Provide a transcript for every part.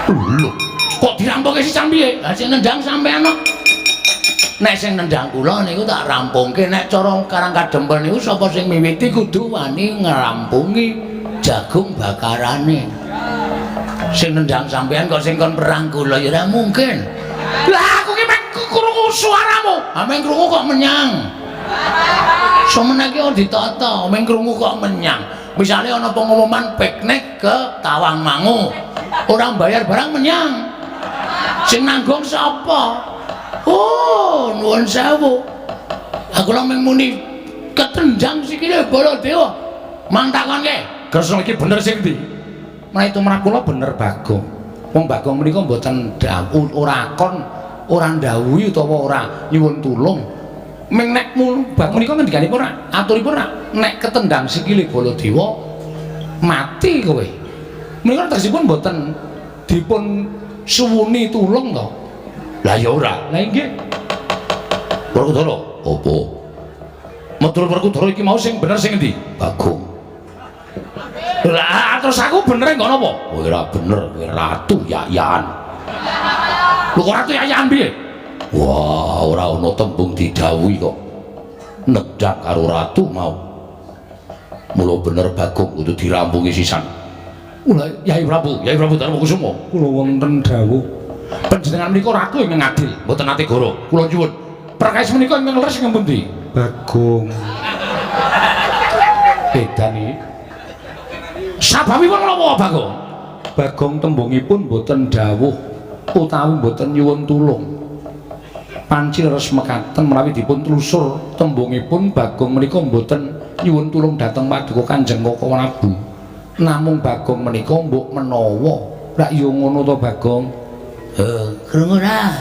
Lho, kok dirampungke sisan piye? Lah sing nendang sampean kok. Nek sing nendang kula niku tak rampungke. Nek cara Karang Kadempel niku sapa sing miwiti kudu wani ngrampungi jagung bakarane. Sing nendang sampean kok sing kon perang kula ya ora mungkin. Lah aku ki mek krungu suaramu. Ha meng krungu kok menyang. Semene iki ditata, meng krungu kok menyang. Misale ana pengumuman piknik ke Tawangmangu. Ora bayar barang menyang. Sing nanggung sapa? Oh, nuwun sewu. Aku lha mung muni ketendang sikile Baladewa. Mang takonke, Kresna iki bener sing ndi? Menawi tumrap kula bener Bagong. Wong Bagong menika mboten dawuh ora kon, ora ndhawuhi utawa ora nyuwun tulung. Ming nek Bagong menika ngendikanipun ora, aturipun ora nek ketendang sikile Baladewa mati kowe. Menika tegesipun mboten dipun suwuni tulung to. Lah ya ora. Lah nggih. Werkudara, opo? Meturut Werkudara iki mau sing bener sing endi? Bagong. Lah terus aku bener nggo napa? Kowe ora bener, kowe ratu yayan. Lho kok ratu yayan piye? Wah, ora ana tembung didhawuhi kok. Nendang karo ratu mau. Mula bener Bagong kudu dirampungi sisan. Ula Yai Prabu, Yai Prabu Darmakusuma, kula wonten dawuh. Panjenengan menika ratu ingkang adil, mboten nate goro. Kula nyuwun. Perkawis menika ingkang leres ingkang pundi? Bagong. Edan iki. Sababipun menapa Bagong? Bagong tembungipun mboten dawuh utawi mboten nyuwun tulung. Panci leres mekaten menawi dipun telusur tembungipun Bagong menika mboten nyuwun tulung dhateng Paduka Kanjeng Koko Prabu. Namung Bagong menika mbok menawa. Lak ya ngono to Bagong? Krungu ora?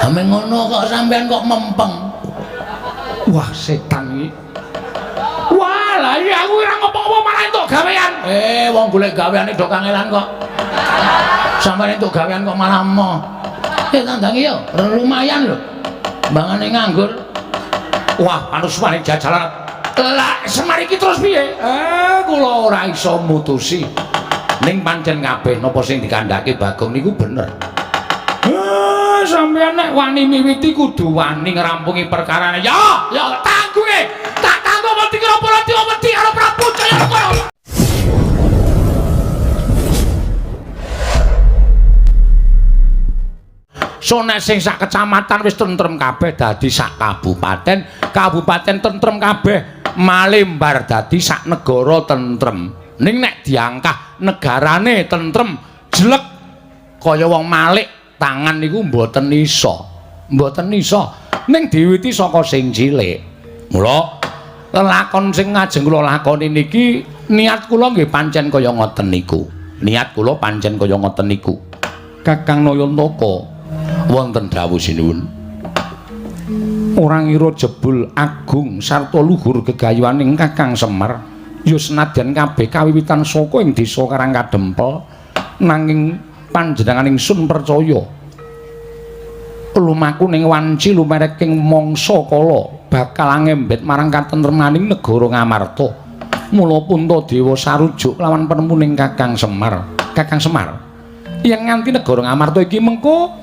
Ame ngono kok sampean kok mempeng. Wah, setan iki. Wah, lah iya aku ora ngopo-ngopo malah entuk gawean. Wong golek gaweane do kangelan kok. Sampeyan entuk gawean kok malah emoh. Tandangi yo, lumayan lho. Mbangane nganggur. Wah, panuswane jajalan. Lah, Semar iki terus piye? Kula ora iso mutusi. Ning pancen kabeh napa sing dikandhake Bagong niku bener. Sampeyan nek wani miwiti kudu wani ngrampungi perkarane. Ya, ya tanggunge. Tak tanggung wedi karo Baladewa wedi karo Prabu Jayanegara. So nek sing sak kecamatan wis tentrem kabeh dadi sak kabupaten, kabupaten tentrem kabeh malembar dadi sak negara tentrem. Ning nek diangkah negarane tentrem jelek kaya wong malik tangan niku mboten iso. Mboten iso. Ning diwiti saka sing cilik. Mula lelakon sing ngajeng kula lakoni niki niat kula nggih pancen kaya ngoten niku. Niat kula pancen kaya ngoten niku. Kakang Nayantaka wonten dawuh sinuwun. Ora ngira jebul agung sarta luhur gegayuhaning Kakang Semar ya senadyan kabeh kawiwitan saka ing desa Karang Kadempel nanging panjenengan ingsun percaya lumaku ning wanci lumereking mangsa kala bakal angembet marang katentremaning negara Ngamarta. Mula Puntadewa sarujuk lawan penemuning Kakang Semar. Kakang Semar yen nganti negara Ngamarta iki mengko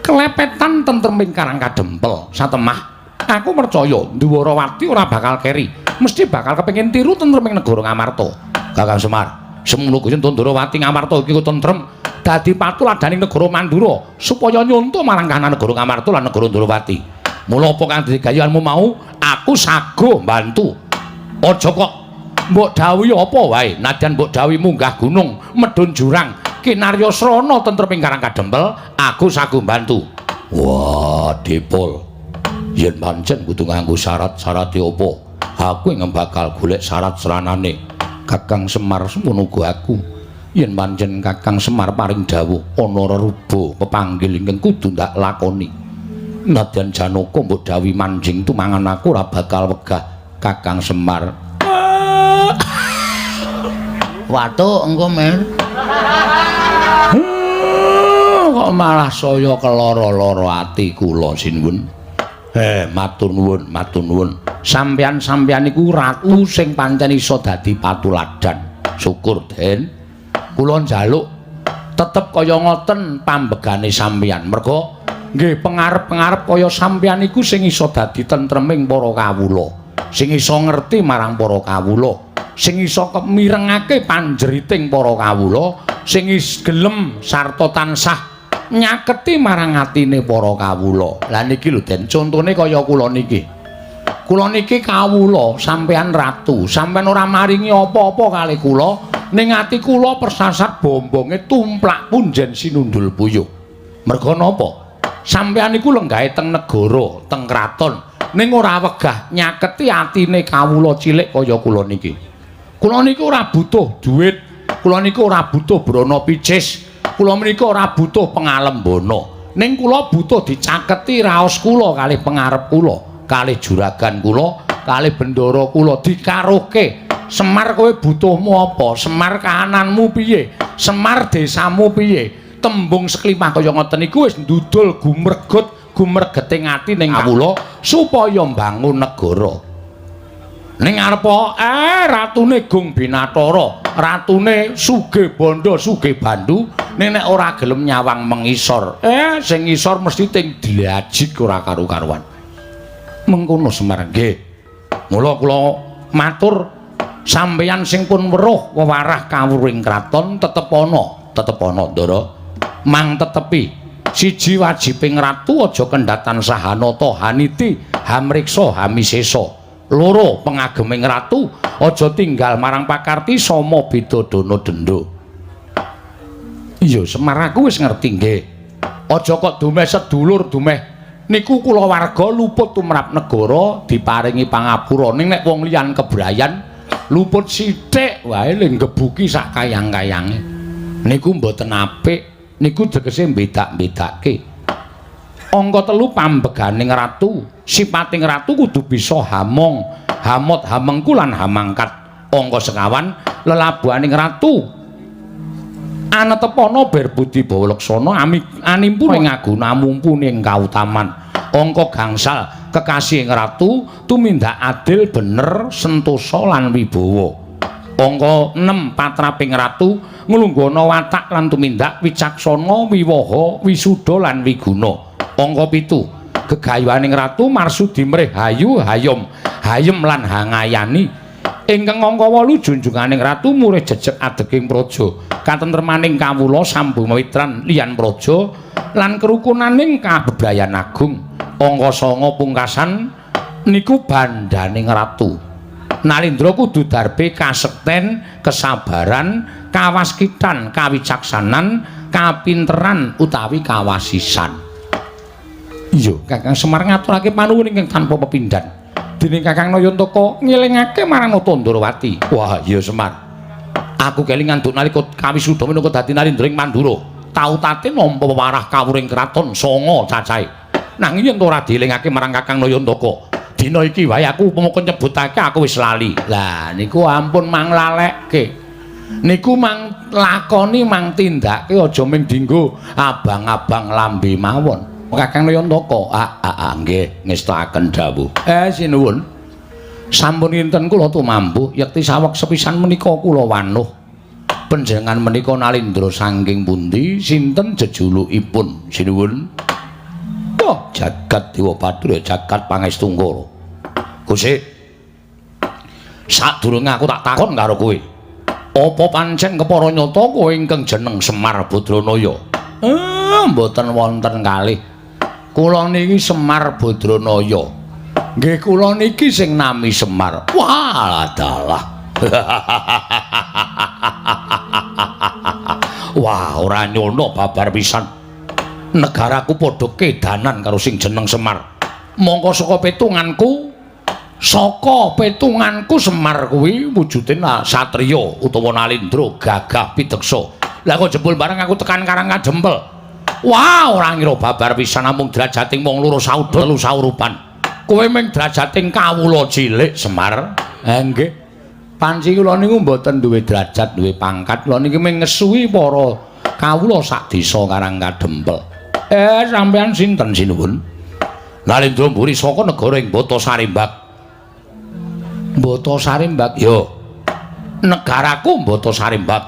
kelepetan tentreming Karang Kadempel satemah aku percaya Ndwarawati ora bakal keri, mesti bakal kepengin tiru tentreming negara Ngamarta. Kakang Semar, semono kuwi Ndwarawati Ngamarta iki tentrem dadi patuladaning negara Mandura supaya nyonto marang kahanan negara Ngamarta lan negara Ndwarawati. Mula apa kang dadi gayuhanmu mau aku sago mbantu. Aja kok mbok dawuhi apa wae, nadyan mbok dawuhi munggah gunung, medhun jurang, kinarya srana tentreming Karang Kadempel, aku sago mbantu. Wah, Dipol. Yen pancen kudu nganggo syarat-syarate apa? Aku ing bakal golek syarat sranane. Kakang Semar semono uga aku. Yen pancen Kakang Semar paring dawuh ana reruba pepanggil ingkang kudu ndak lakoni. Nadyan Janaka mbok dawuhi manjing tumangan aku ora bakal wegah Kakang Semar. Watuk engko men. Kok malah saya keloro-loro ati kula sinuwun. Matur nuwun, matur nuwun. Sampeyan-sampeyan iku ratu sing pancen iso dadi patuladan. Syukur, Den. Kula njaluk Tetep kaya ngoten pambegane sampeyan. Merga nggih pengarep-pengarep kaya sampeyan iku sing iso dadi tentreming para kawula, sing iso ngerti marang para kawula, sing iso kemirengake panjeriting para kawula, sing gelem sarta tansah nyaketi marang atine para kawula. Lah niki lho Den, contone kaya kula niki. Kula niki kawula, sampeyan ratu, sampeyan ora maringi apa-apa kalih kula, ning ati kula persasat bombonge tumplak punjen sinundul puyuh. Merga napa? Sampeyan niku lenggahe teng negara, teng kraton, ning ora wegah nyaketi atine kawula cilik kaya kula niki. Kula niku ora butuh duit, kula niku ora butuh brana picis, kula menika ora butuh pengalembana. Ning kula butuh dicaketi raos kula kalih pengarep kula, kalih juragan kula, kalih bendara kula dikaruhke. Semar kowe butuhmu apa? Semar kahananmu piye? Semar desamu piye? Tembung seklimah kaya ngoten niku wis ndudul gumregut gumregeting ati ning kawula supaya mbangun negara. Ning arepa ratune Gung Binatara, ratune sugih bondo, sugih bandu, ning nek ora gelem nyawang mengisor, sing ngisor mesti ting dlajik ora karu-karuan. Mengkono Semar nggih. Mula kula matur sampeyan sing pun weruh wewarah kawruhing kraton tetep ana, tetep ana Ndara. Mang tetepi siji wajibing ratu aja kendhat tansah hanata haniti hamriksa hamisesa. Loro pengageming ratu aja tinggal marang pakarti sama beda dana denda. Iya Semar aku wis ngerti nggih. Aja kok dumeh sedulur dumeh niku kulawarga luput tumrap negara diparingi pangapura, ning nek wong liyan kebrayan luput sithik wae le nggebuki sak kayang-kayange. Niku mboten apik. Niku tegese mbedak-bedake. Angka 3 pambeganing ratu, sipating ratu kudu bisa hamong, hamot hamengku lan hamangkat. Angka 5 lelabuhaning ratu anetepana berbudi bawa laksana animpun ing aguna mumpuni ing kautaman. Angka gangsal kekasih ing ratu tumindak adil bener sentosa lan wibawa. Angka 6 patraping ratu nglungguhana watak lan tumindak wicaksana wiwaha wisuda lan wiguna. Angka 7 gegayuhaning ratu marsudi mrih hayu hayom hayem lan hangayani. Ingkang angka 8 junjunganing ratu murih jejeg adeging praja katentremaning kawula sambung mawitran liyan praja lan kerukunaning kabebrayan agung. Angka 9 pungkasan niku bandaning ratu. Nalindra kudu darbe kasekten, kesabaran, kawaskitan, kawicaksanan, kapinteran utawi kawasisan. Iya, Kakang Semar ngaturake panuwun ingkang tanpa pepindhan. Dening Kakang Nayantaka ngelingake marang Nata Ndrawati. Wah, iya Semar. Aku kelingan duk nalika kawisuda minangka dadi Nalindra ing Mandura. Tau tate nampa wewarah kawruhing kraton sanga cacahe. Nanging yen ora dielingake marang Kakang Nayantaka, dina iki wae aku upama kon nyebutake aku wis lali. Lah niku ampun mang lalekke. Niku mang lakoni mang tindake aja ming dinggo abang-abang lambe mawon. Kakang Nayantaka, nggih ngestakaken dawuh. Sinuwun. Sampun kinten kula tumampuh yekti saweg sepisan menika kula wanuh. Panjenengan menika Nalindra saking pundi? Sinten jejulukipun? Sinuwun. Wah, jagat Dewa Bathara jagat Pangestungkara. Gusti, sadurunge aku tak takon karo kowe. Apa pancen kepara nyata kowe ingkang jeneng Semar Badranaya? Mboten wonten kalih. Kula niki Semar Badranaya. Nggih kula niki sing nami Semar. Wah, dalah. Wah, ora nyono babar pisan. Negaraku padha kedanan karo sing jeneng Semar. Mongko saka petunganku Semar kuwi wujude satriya utawa nalindra gagah pideksa. Lah kok jebul bareng aku tekan Karang Kadempel. Wah, ora ngira babar pisan namung derajating wong loro saudha telu saurupan. Kowe ming derajating kawula cilik Semar. Nggih. Panci kula niku mboten duwe derajat, duwe pangkat. Kula niki ming ngesuwi para kawula sak desa Karang Kadempel. Sampeyan sinten sinuwun? Nalindra mburi saka negara ing Bata Sarimbak. Bata Sarimbak? Ya. Negaraku Bata Sarimbak.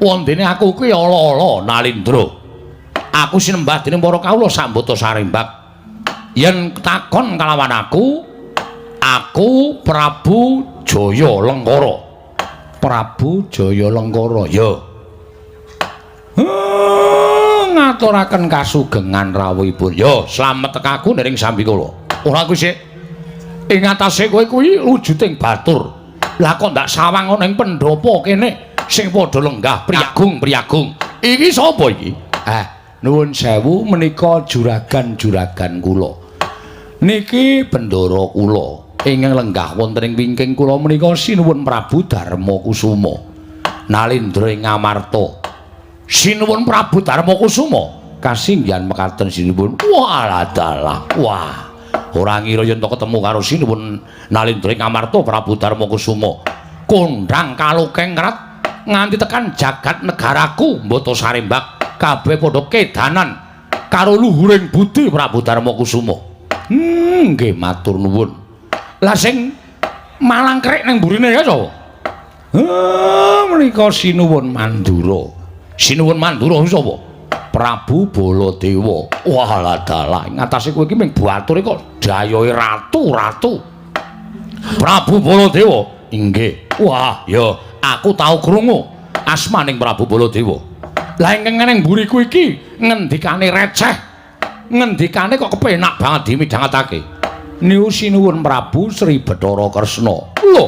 Wondene aku kuwi ala-ala Nalindra. Aku sinembah dening para kawula Sambata Sarimbak. Yen takon kalawan aku, aku Prabu Jaya Lengkara. Prabu Jaya Lengkara, ya. Ngaturaken kasugengan rawuhipun. Ya, slamet tekaku niring sambikala. Ora kuwi sik. Ing atase kowe kuwi wujuding batur. Lah kok ndak sawang ana ing pendhapa kene sing padha lenggah priyagung-priyagung. Iki sapa iki? Nuwun sewu menika juragan-juragan kula. Niki bendara kula ingkang lenggah wonten ing wingking kula menika sinuwun Prabu Darma Kusuma. Nalindra ing Ngamarta. Sinuwun Prabu Darma Kusuma kasinggihan mekaten sinuwun. Walah dalah. Wah, ora ngira yen to ketemu karo sinuwun Nalindra ing Ngamarta Prabu Darma Kusuma. Kondhang kalukengrat nganti tekan jagat negaraku Mbata Sarimbak kabeh padha kedanan karo luhuring budi Prabu Darma Kusuma. Nggih matur nuwun. Lah sing malangkerik ning burine ya sapa? Menika sinuwun Mandura. Sinuwun Mandura sapa? Prabu Baladewa. Walah dalah, ing atase kowe iki mung bature kok dayohe ratu-ratu. Prabu Baladewa. Inggih. Wah, ya aku tau krungu asmaning Prabu Baladewa. Lah ingkang ning mburiku iki ngendikane receh. Ngendikane kok kepenak banget dimidhangetake. Niku sinuwun Prabu Sri Bathara Kresna. Lho.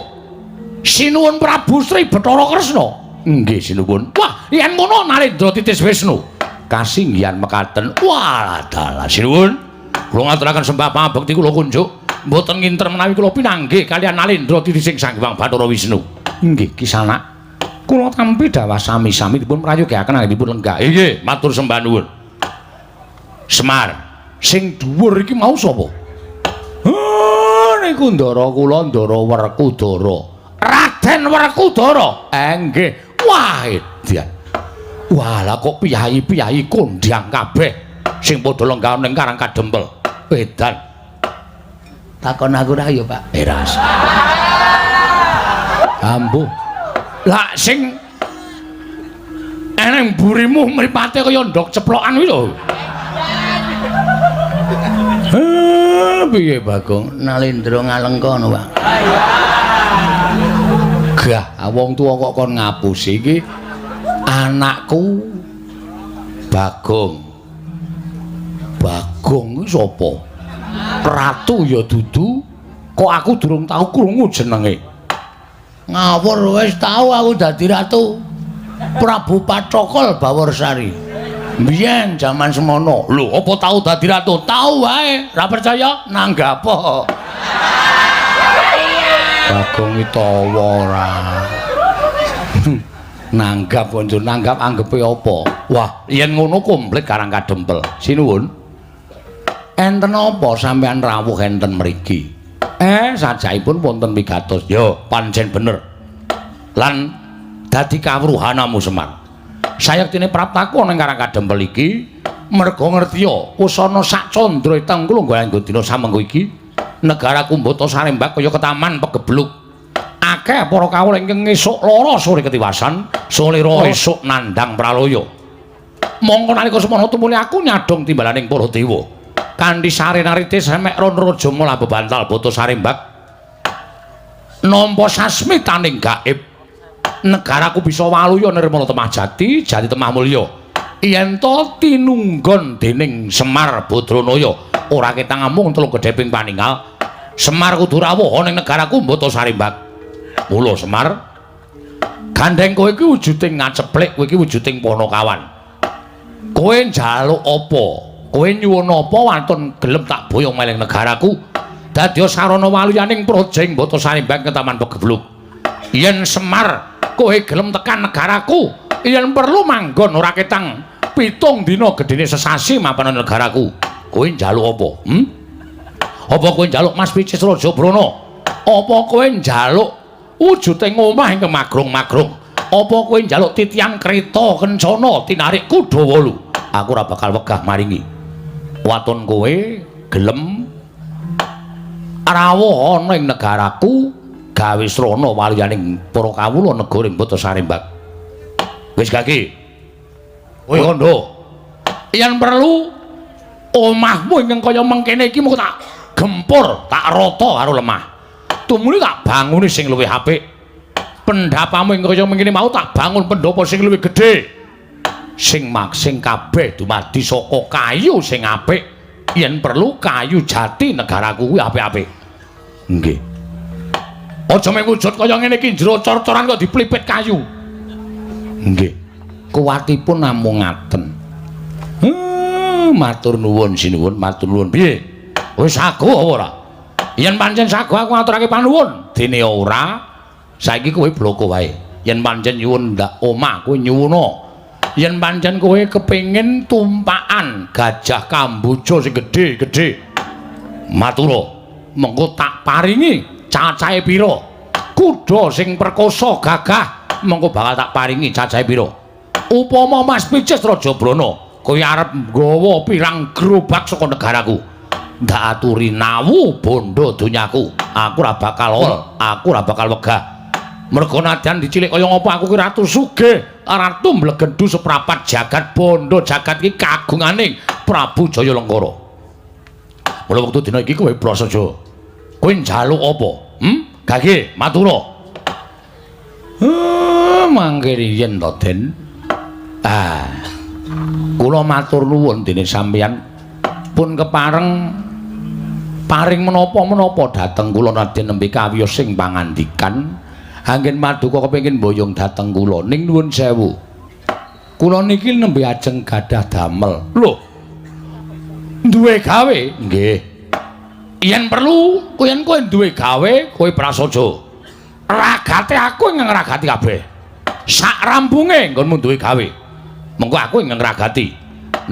Sinuwun Prabu Sri Bathara Kresna. Nggih sinuwun. Wah, yen ngono Narendra titis Wisnu. Kasinggihan mekaten. Wah, dalah sinuwun. Kula ngaturaken sembah pangabekti kula kunjuk. Mboten nginter menawi kula pinanggih kaliyan Nalendra titising Sang Hyang Bathara Wisnu. Nggih, Kisanak. Kula tampi dawah sami-sami dipun prayogaken anggenipun lenggah. Nggih, matur sembah nuwun. Semar, sing dhuwur iki mau sapa? Niku ndara kula Ndara Werkudara. Raden Werkudara. Nggih. Wah, edan. Wah, lah kok piyayi-piyayi kondhang kabeh sing padha lenggah ning Karang Kadempel. Edan. Takon aku ra ya, Pak. Eras. Ambuh. Lah sing eneng mburimu mripate kaya ndok ceplokan kuwi lho. Piye Bagong? Nalindra ngalengka no, Pak. Gah, wong tuwa kok kon ngapusi iki anakku Bagong. Bagong kuwi sapa? Ratu ya dudu, kok aku durung tau krungu jenenge. Ngawur wis tau aku dadi ratu. Prabu Pathokol Baworsari. Biyen jaman semono. Lho, apa tau dadi ratu? Tau wae. Ra percaya? Nanggap. Bagong iki tawa ora. Nanggap kok njur nanggap anggepe apa? Wah, yen ngono komplit Karang Kadempel. Sinuwun. Enten apa sampean rawuh enten mriki? Sajaipun wonten wigatos. Ya, pancen bener. Lan dadi kawruhanamu Semar. Sayektine praptaku ana ing Karang Kadempel iki merga ngertiya usana sak candra iteng kula nggo dina samengko iki negaraku Mbata Sarimbak kaya ketaman pegebluk. Akeh para kawula ingkang esuk lara sore ketiwasan, solera esuk nandhang pralaya. Mongko nalika semono tumuli aku nyadhong timbalaning para dewa. Kanthi sarenarite semek ron raja mula bebantal Bata Sarimbak nampa sasmitaning gaib. Negaraku bisa waluya nirmala temah jati, jati temah mulya. Yen to tinunggon dening Semar Badranaya, ora ketang amung telung gedheping paningal. Semar kudu rawuh ana ing negaraku Mbata Sarimbak. Mula Semar, gandheng kowe iki wujuding ngaceplik, kowe iki wujuding panakawan. Kowe njaluk apa? Kowe nyuwun apa wantun gelem tak boyong meling negaraku? Dadi sarana waluyaning praja ing Mbata Sarimbak ketaman pegebluk. Yen Semar kowe gelem tekan negaraku, yen perlu manggon ora ketang 7 dina gedene sesasi mapan negaraku. Kowe njaluk apa? Apa kowe njaluk Mas Picis Raja Brana? Apa kowe njaluk wujuding omah ingkang magrong-magrong? Apa kowe njaluk titiang kreta kencana tinarik kuda 8? Aku ora bakal wegah maringi. Waton kowe gelem rawuh ana ing negaraku gawe srana waliyaning para kawula negara ing Bata Sarimbak. Wis gage. Kowe kandha. Yen perlu omahmu ingkang kaya mengkene iki mung tak gempur, tak rata karo lemah. Tumuli tak banguni sing luwih apik. Pendhapamu ingkang kaya mengkene mau tak bangun pendhapa sing luwih gedhe. Sing maksing kabeh dumadi saka kayu sing apik. Yen perlu kayu jati negaraku kuwi apik-apik. Nggih. Aja mung wujud kaya ngene iki jero cor-coran kok diplipit kayu. Nggih. Kuwatipun namung ngaten. Matur nuwun sinuwun, matur nuwun. Piye? Wis sago apa ora? Yen pancen sago aku ngaturake panuwun, dene ora, saiki kowe bloko wae. Yen pancen nyuwun ndak omah kowe nyuwuna. Yen pancen kowe kepengin tumpakan gajah kamboja sing gedhe-gedhe, matura, mengko tak paringi cacahe pira. Kuda sing perkosa gagah, mengko bakal tak paringi cacahe pira. Upama Mas Picis Raja Brana, kowe arep nggawa pirang gerobak saka negaraku, ndak aturi nawu bondo donyaku. Aku ora bakal ol, aku ora bakal wegah. Merga nadyan dicilik kaya ngapa aku ki ratu sugih, ratu mblegendu seprapat jagat bondo jagat iki kagungane Prabu Jaya Lengkara. Mula wektu dina iki kowe prasaja. Kowe njaluk apa? Gage matura. Mangke riyen to, Den. Ah. Kula matur nuwun dene sampeyan pun kepareng paring menapa-menapa dhateng kula nadyan nembe kawiyos sing pangandikan. Anggen paduka kepengin mboyong dhateng kula ning nuwun sewu. Kula niki nembe ajeng gadah damel. Lho. Duwe gawe? Nggih. Yen perlu yen kowe duwe gawe, kowe prasaja. Ragate aku ingkang ngragati kabeh. Sak rampunge nggonmu duwe gawe. Mengko aku ingkang ngragati.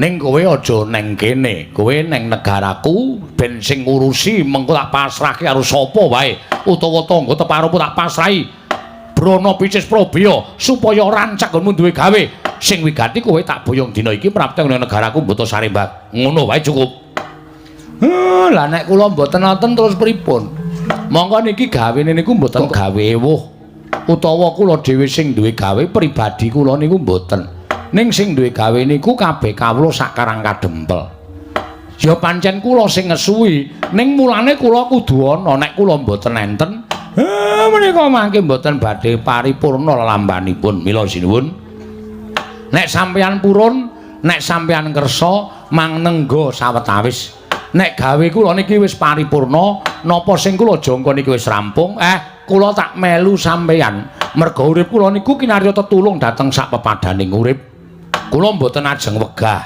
Ning kowe aja neng kene, kowe neng negaraku ben sing ngurusi mengko tak pasrahke karo sapa wae utawa tangga teparupu tak pasrahi. Brana Picis Probaya supaya rancak nggonmu duwe gawe. Sing wigati kowe tak boyong dina iki prapta nang negaraku Mbata Sarembak. Ngono wae cukup. Lah nek kula mboten wonten terus pripun? Mongko niki gawene niku mboten gawe ewuh utawa kula dhewe sing duwe gawe pribadi kula niku mboten. Ning sing duwe gawe niku kabeh kawula sak Karang Kadempel. Ya pancen kula sing ngesuwi, ning mulane kula kudu ana nek kula mboten enten. Menika mangke mboten badhe paripurna lelampanipun. Mila sinuwun. Nek sampeyan purun, nek sampeyan kersa mangnengga sawetawis. Nek gawe kula niki wis paripurna, napa sing kula jangka niki wis rampung, kula tak melu sampeyan. Merga urip kula niku kinarya tetulung dhateng sak pepadaning urip. Kula mboten ajeng wegah.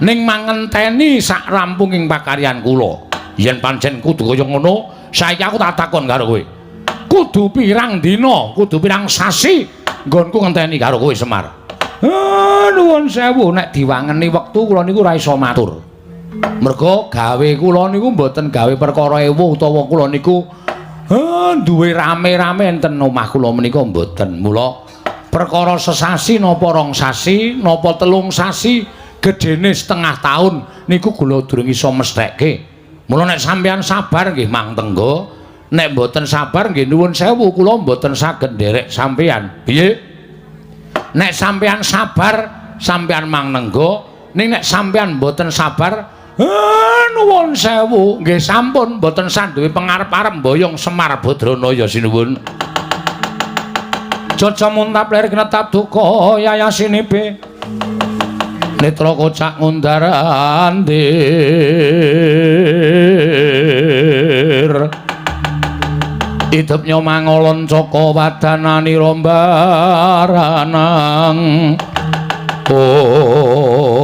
Ning mangenteni sak rampunging pakaryan kula. Yen pancen kudu kaya ngono, saiki aku tak takon karo kowe. Kudu pirang dina, kudu pirang sasi nggonku ngenteni karo kowe Semar. Nuwun sewu nek diwangeni wektu kula niku ora iso matur. Merga gawe kula niku mboten gawe perkara ewuh utawa kula niku duwe rame-rame enten omah kula menika mboten. Mula perkara sesasi napa rong sasi, napa telung sasi, gedene setengah tahun niku kula durung iso mesthekke. Mula nek sampeyan sabar nggih mang tengga, nek mboten sabar nggih nuwun sewu kula mboten saged nderek sampeyan. Piye? Nek sampeyan sabar, sampeyan mang nengga, ning nek sampeyan mboten sabar, nuwun sewu nggih sampun mboten sanduwe pengarep-arep mboyong Semar Badranaya sinuwun. Jaja muntap lir knetap duka yayasinibe. Netra kocak ngundar andir. Idep nyomangolon caka wadanani rombaranang. Ong.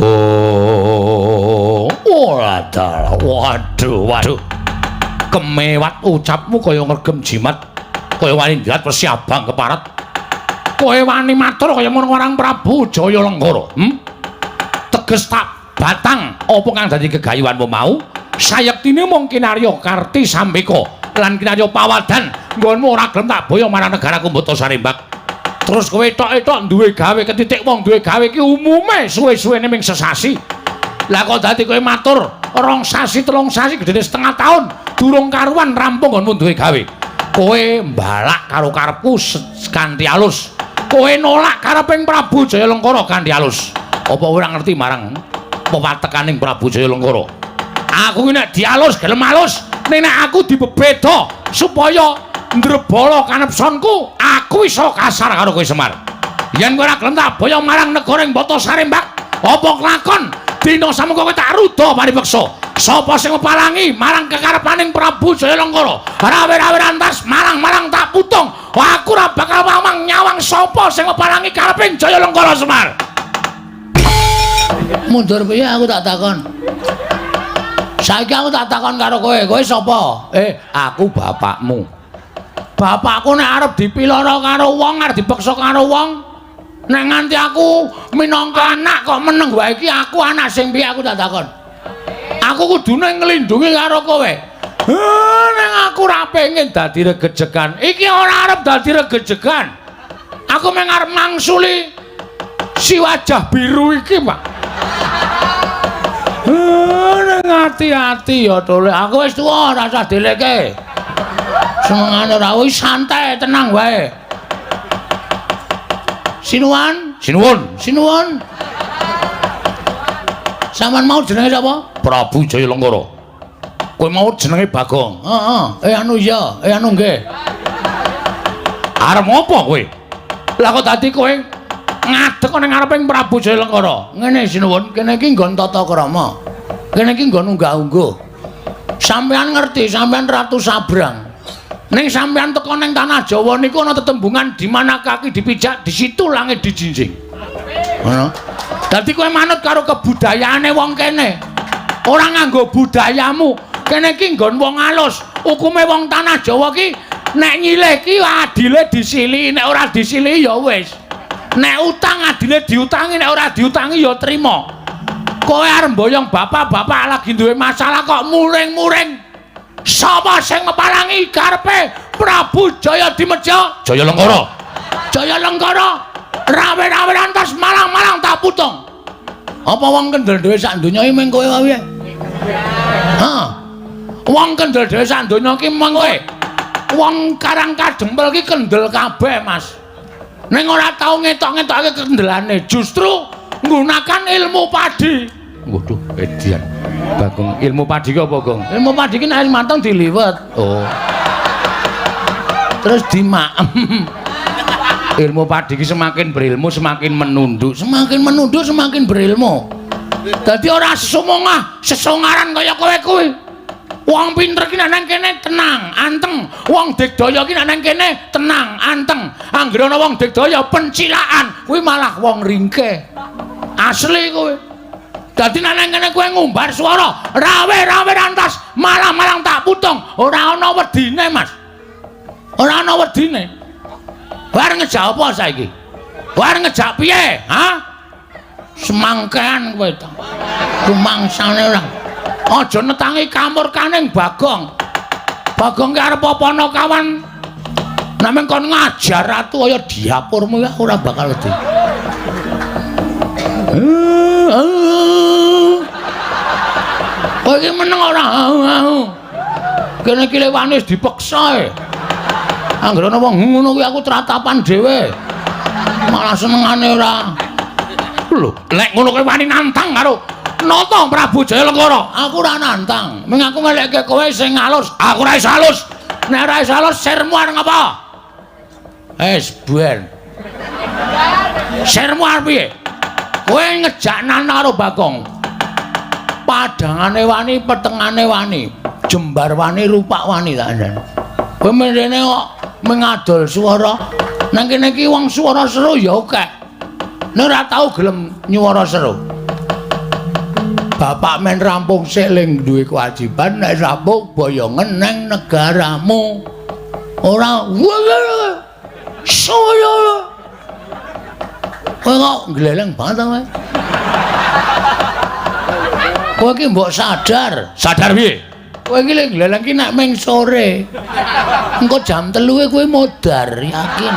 Oh, wadah, waduh, waduh. Kemewat ucapmu kaya ngregem jimat, kaya wani njelat wesi abang keparet. Kowe wani matur kaya ngono marang Prabu Jaya Lenggara, Teges tak batang apa kang dadi gegayuhanmu mau? Sayektine mung kinarya Karti Sambeka lan kinarya Pawadan nggonmu ora gelem tak boyong marang negaraku Mbata Sarembak. Terus kowe etok-etok duwe gawe ketitik wong duwe gawe iki umume suwe-suwene ming sesasi. Lah kok dadi kowe matur rong sasi telung sasi gedene setengah tahun durung karuan rampung nggonmu duwe gawe. Kowe mbalak karo karepku kanthi alus. Kowe nolak kareping Prabu Jayalengkara kanthi alus. Apa ora ngerti marang pepatekaning Prabu Jayalengkara? Aku ki nek dialus gelem alus, ning nek aku dibebeda supaya ndrebala kanepsonku, aku iso kasar karo kowe Semar. Yen kowe ora gelem tak boyong marang negara ing Bata Sarembak, apa kelakon dina samengko kowe tak ruda paripeksa. Sapa sing mepalangi marang kekarepaning Prabu Jayalengkara? Rawe-rawe rantas marang-marang tak putung. Aku ora bakal mamang nyawang sapa sing mepalangi kareping Jayalengkara Semar. Mundur piye aku tak takon. Saiki aku tak takon karo kowe, kowe sapa? Aku bapakmu. Bapakku nek arep dipiloro karo wong, arep dipeksa karo wong, nek nganti aku minangka anak kok meneng wae iki aku anak sing piye aku tak takon. Aku kudune nglindungi karo kowe. Ning aku ora pengen dadi regejegan. Iki ora arep dadi regejegan. Aku mung arep mangsuli si wajah biru iki, Pak. Ning ati-ati ya, Tole. Aku wis tuwa, ora usah dileke. Senengane ora wis santai, tenang wae. Sinuwun, Sinuwun, sinuwun. Sampeyan mau jenenge sapa? Prabu Jayalengkara. Kowe mau jenenge Bagong. Heeh. Anu iya, anu nggih. Arep ngopo kowe? Lah kok dadi kowe ngadeg ning ngareping Prabu Jayalengkara. Ngene sinuwun, kene iki nggon tata krama. Kene iki nggon unggah-ungguh. Sampeyan ngerti, sampeyan Ratu Sabrang. Ning sampeyan teko ning tanah Jawa niku ana tetembungan di mana kaki dipijak, di situ langit dijinjing. Ngono. Dadi kowe manut karo kebudayaane wong kene. Ora nganggo budayamu. Kene iki nggon wong alus. Hukume wong tanah Jawa ki nek nyilih ki adile disilihi, nek ora disilihi ya wis. Nek utang adile diutangi, nek ora diutangi ya trima. Kowe arep mboyong bapak-bapak lagi duwe masalah kok muring-muring. Sapa sing mepalangi karepe Prabu Jayadimeja? Jayalengkara. Jayalengkara. Rawe-rawe rantas malang-malang tak putung. Apa wong kendel dhewe sak donya iki mung kowe wae? Hah. Wong kendel dhewe sak donya iki mung kowe. Wong Karang Kadempel iki kendel kabeh, Mas. Ning ora tau ngetok-ngetokake kendelane, justru nggunakan ilmu padi. Waduh, edian. Bagong, ilmu padi ki apa, Gong? Ilmu padi ki nek mateng diliwet. Oh. Terus dimaem. Ilmu padi ki semakin berilmu semakin menunduk. Semakin menunduk semakin berilmu. Dadi ora sesumongah, sesongaran kaya kowe kuwi. Wong pinter ki nek nang kene tenang, anteng. Wong digdaya ki nek nang kene tenang, anteng. Anggere ana wong digdaya pencilaan, kuwi malah wong ringkeh. Asli kuwi. Dadi nek nang kene kowe ngumbar swara, rawe-rawe rantas, malang-malang tak putung, ora ana wedine, Mas. Ora ana wedine. Bar ngejak apa saiki? Bar ngejak piye? Ha? Semangkean kowe ta. Rumangsane ora. Aja netangi kamurkaning Bagong. Bagong ki arep apa ana kawan? Namung kon ngajar ratu kaya diapurmu ya ora bakal wedi. Kowe iki meneng ora? Kene iki lewane wis dipeksa e. Anggere ana wong ngono kuwi aku tratapan dhewe. Malah senengane ora. Lho, lek ngono kowe wani nantang karo Nata Prabu Jayalengkara. Aku ora nantang. Ming aku ngelekke kowe sing alus. Aku ora iso alus. Nek ora iso alus sirmu arep ngapa? Wis ben. Sirmu arep piye? Kowe ngejak nantang karo Bagong. Padangane wani, petengane wani, jembar wani, rupak wani tak andhani. Kowe mrene kok mengadol swara. Nang kene iki wong swara seru ya akeh. Nek ora tau gelem nyuwara seru. Bapak men rampung sik ling duwe kewajiban nek rampung boyongen nang negaramu. Ora saya. Kowe kok gleleng banget ta kowe? Kowe iki mbok sadar. Sadar piye? Kowe iki lek gleleng ki nek ming sore. Engko jam 3 kowe modar, yakin.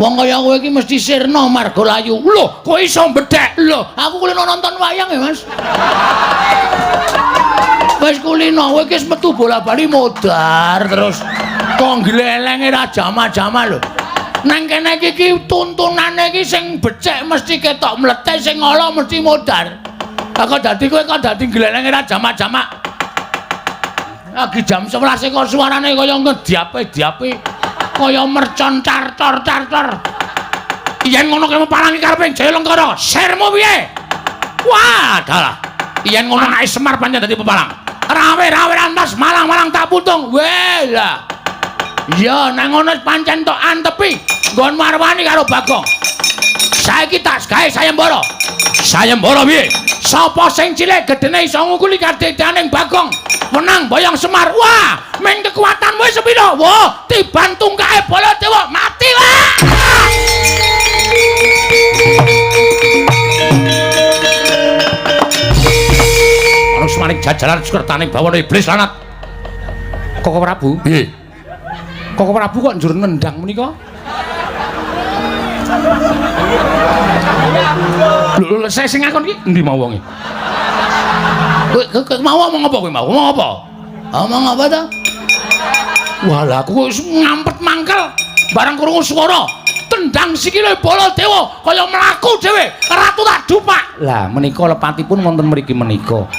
Wong kaya kowe iki mesti sirna marga layu. Lho, kowe iso mbedhek. Lho, aku kulino nonton wayang ya, Mas. Wis kulino, kowe iki wis metu bola-bali modar terus. Kok glelenge ra jama-jama lho. Nang kene iki tuntunane iki sing becik mesti ketok mlethek, sing ala mesti modar. Lah kok dadi kowe kok dadi glelenge ra jamak-jamak. Lagi jam 11 kok suarane kaya ngediape-diape, kaya mercon cartor-cartor. Yen ngono kowe palangi karepe Jaya Lengkara, sirmu piye? Wah, dalah. Yen ngono anake Semar pancen dadi pepalang. Rawe-rawe rantas malang-malang tak putung. Weh lah. Iya, nang ngono pancen tok antepi nggon warwani karo Bagong. Saiki tak gawe sayembara. Sayembara piye? Sapa sing cilik gedene iso ngukuli kadedaning Bagong? Menang boyong Semar. Wah, ming kekuatanmu wis sepiro? Wah, tiban tungkake Baladewa mati wah. Manus maning jajaran sukertaning bawana iblis lanat. Koko Prabu? Piye? Koko Prabu kok njur nendang menika? Lho, lho, saya sing ngakon iki endi mau wonge? Kowe mau omong apa kowe mau? Omong apa? Omong apa ta? Wah, lah aku wis ngampet mangkel bareng krungu swara tendang sikile Baladewa kaya mlaku dhewe, ratu tak dupak. Lah menika lepatipun wonten mriki menika.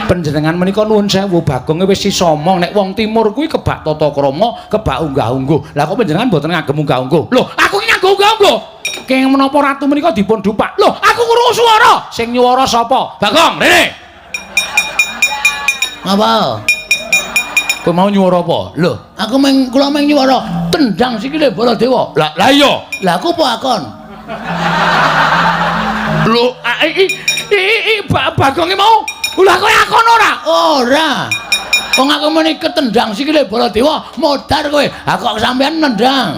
Panjenengan menika nuwun sewu, Bagonge wis iso omong nek wong timur kuwi kebak tata krama, kebak unggah-ungguh. Lah kok panjenengan mboten ngagem unggah-ungguh? Lho, aku iki nganggo unggah-ungguh. Kenging menapa ratu menika dipun dupak? Lho, aku krungu swara. Sing nyuwara sapa? Bagong, rene. Ngapa? Kowe mau nyuwara apa? Lho, aku meng kula meng nyuwara tendang sikile Baladewa. Lah, lah iya. Lah aku apa akon? Lho, iki iki Bagonge mau. Lah kowe akon ora? Ora. Wong aku muni ketendang sikile Baladewa, modar kowe. Ha kok sampean nendang?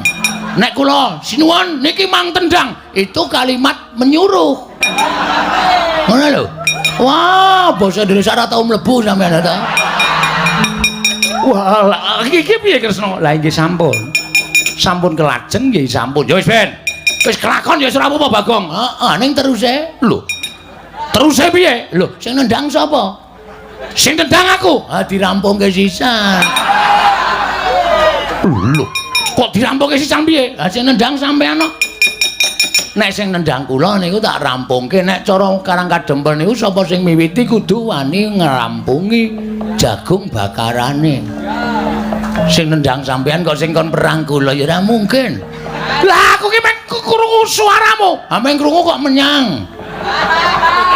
Nek kula sinuwun niki mang tendang, itu kalimat menyuruh. Ngono lho. Wah, basa Indonesia ora tau mlebu sampean ta. Wah, lah iki piye Kresna? Lah nggih sampun. Sampun kelajeng nggih sampun. Ya wis ben. Wis kelakon ya wis ora apa-apa Bagong. Heeh, ning teruse. Lho. Teruse piye? Lho, sing nendang sapa? Sing nendang aku. Ha dirampungke sisan. Lho, kok dirampungke sisan piye? Lah sing nendang sampean kok. Nek sing nendang kula niku tak rampungke. Nek cara Karang Kadempel niku sapa sing miwiti kudu wani ngrampungi jagung bakarane. Sing nendang sampean kok sing kon perang kula ya ora mungkin. Lah aku ki meng krungu suaramu. Ha meng krungu kok menyang.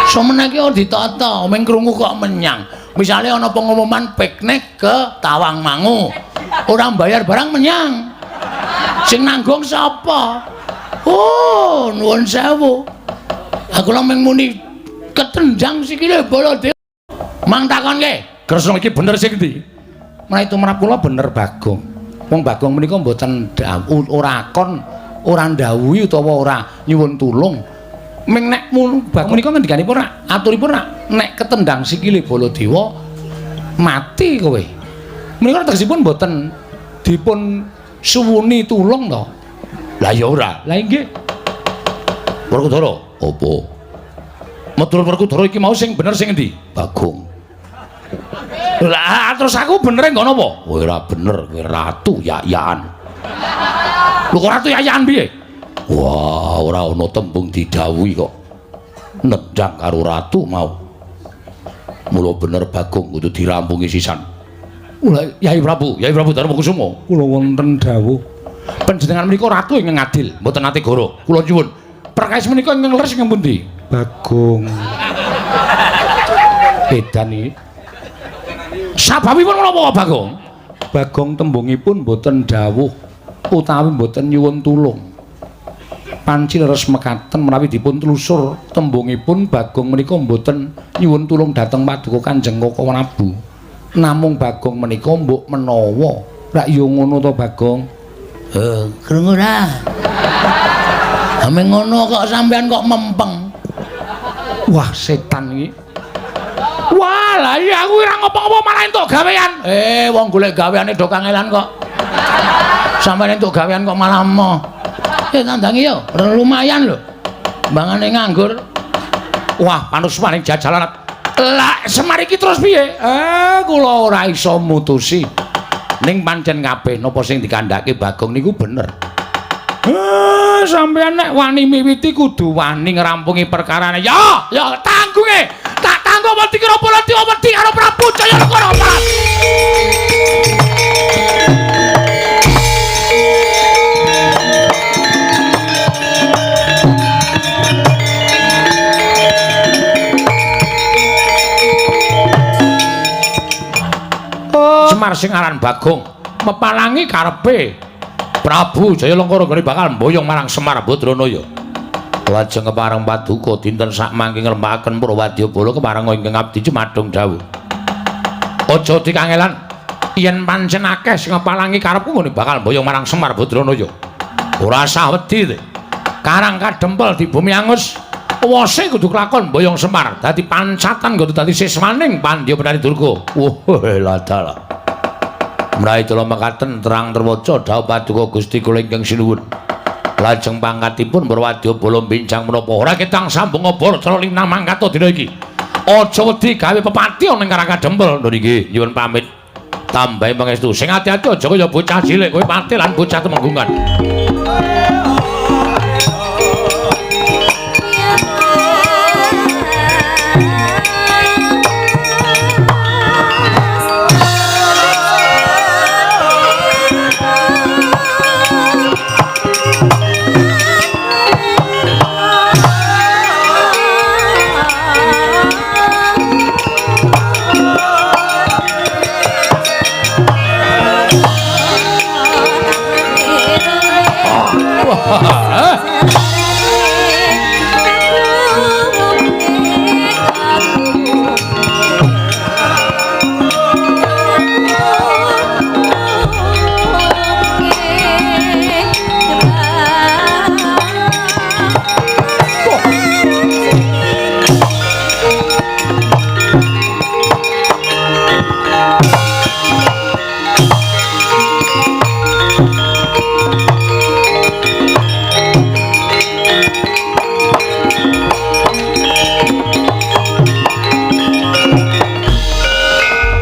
Somene iki ora ditata, meng krungu kok menyang. Misale ana pengumuman piknik ke Tawangmangu. Ora mbayar barang menyang. Sing nanggung sapa? Oh, nuwun sewu. Aku lha meng muni ketendang sikile Baladewa. Mang takonke, Kresna iki bener sing endi? Menawi tumrap kula bener Bagong. Wong Bagong menika mboten ora akon, ora ndhawuhi utawa ora nyuwun tulung. Ming nek Bagong menika ngendikanipun rak, aturipun rak, nek ketendang sikile Baladewa mati kowe. Menika tegesipun mboten dipun suwuni tulung to. Lah ya ora. Lah nggih. Werkudara, apa? Meturut Werkudara iki mau sing bener sing endi? Bagong. Lah terus aku bener nggo napa? Kowe ora bener, kowe ratu yayan. Lho kok ratu yayan piye? Wah, ora ana tembung didhawuhi kok. Nendang karo ratu mau. Mula bener Bagong kudu dirampungi sisan. Lah Yai Prabu, Yai Prabu Darmakusuma, kula wonten dawuh. Panjenengan menika ratu ingkang adil, mboten nate goro. Kula nyuwun. Perkawis menika ingkang leres ingkang pundi? Bagong. Edan iki. Sababipun menapa Bagong? Bagong tembungipun mboten dawuh utawi mboten nyuwun tulung. Panci leres mekaten menawi dipun telusur tembungipun Bagong menika mboten nyuwun tulung dhateng Paduka Kanjeng Koko Prabu. Namung Bagong menika mbok menawa. Rak ya ngono to Bagong? Krungu ra? Ame ngono kok sampean kok mempeng. Wah, setan iki. Wah, lah iya aku ora ngopo-ngopo malah entuk gawean. Wong golek gaweane do kangelan kok. Sampeyan entuk gawean kok malah emoh. Tandangi yo, lumayan lho. Mbangane nganggur. Wah, panusmaning jajalan. Lah, Semar iki terus piye? Kula ora iso mutusi. Ning pancen kabeh napa sing dikandhake Bagong niku bener. Sampeyan nek wani miwiti kudu wani ngrampungi perkarane. Ya, ya tanggunge. Tak tanggung wedi karo Baladewa wedi karo Prabu Jayalengkara. Semar sing aran Bagong mepalangi karepe Prabu Jayalengkara gone bakal mboyong marang Semar Badranaya. Lajeng kepareng paduka dinten sakmangke ngrembakaken Purwadyabala kepareng ingkang abdi jumadung dawuh. Aja dikangelan yen pancen akeh sing ngepalangi karepku nggone bakal mboyong marang Semar Badranaya. Ora sah wedi. Karang kadempel di bumi angus wose kudu kelakon mboyong Semar dadi pancatan kudu dadi siswaning Pandya Betari Durga. Wah, ladalah. Mraih kula mekaten terang terwaca dawuh paduka Gusti kula ingkang sinuwun. Lajeng pangkatipun Purwadyabala bincang menapa ora ketang sambung obor cara linang mangkata dina iki. Aja wedi gawe pepati ana ing Karang Kadempel. Lho nggih, nyuwun pamit. Tambahi pangestu. Sing ati-ati aja kaya bocah cilik kowe pati lan bocah temenggungan.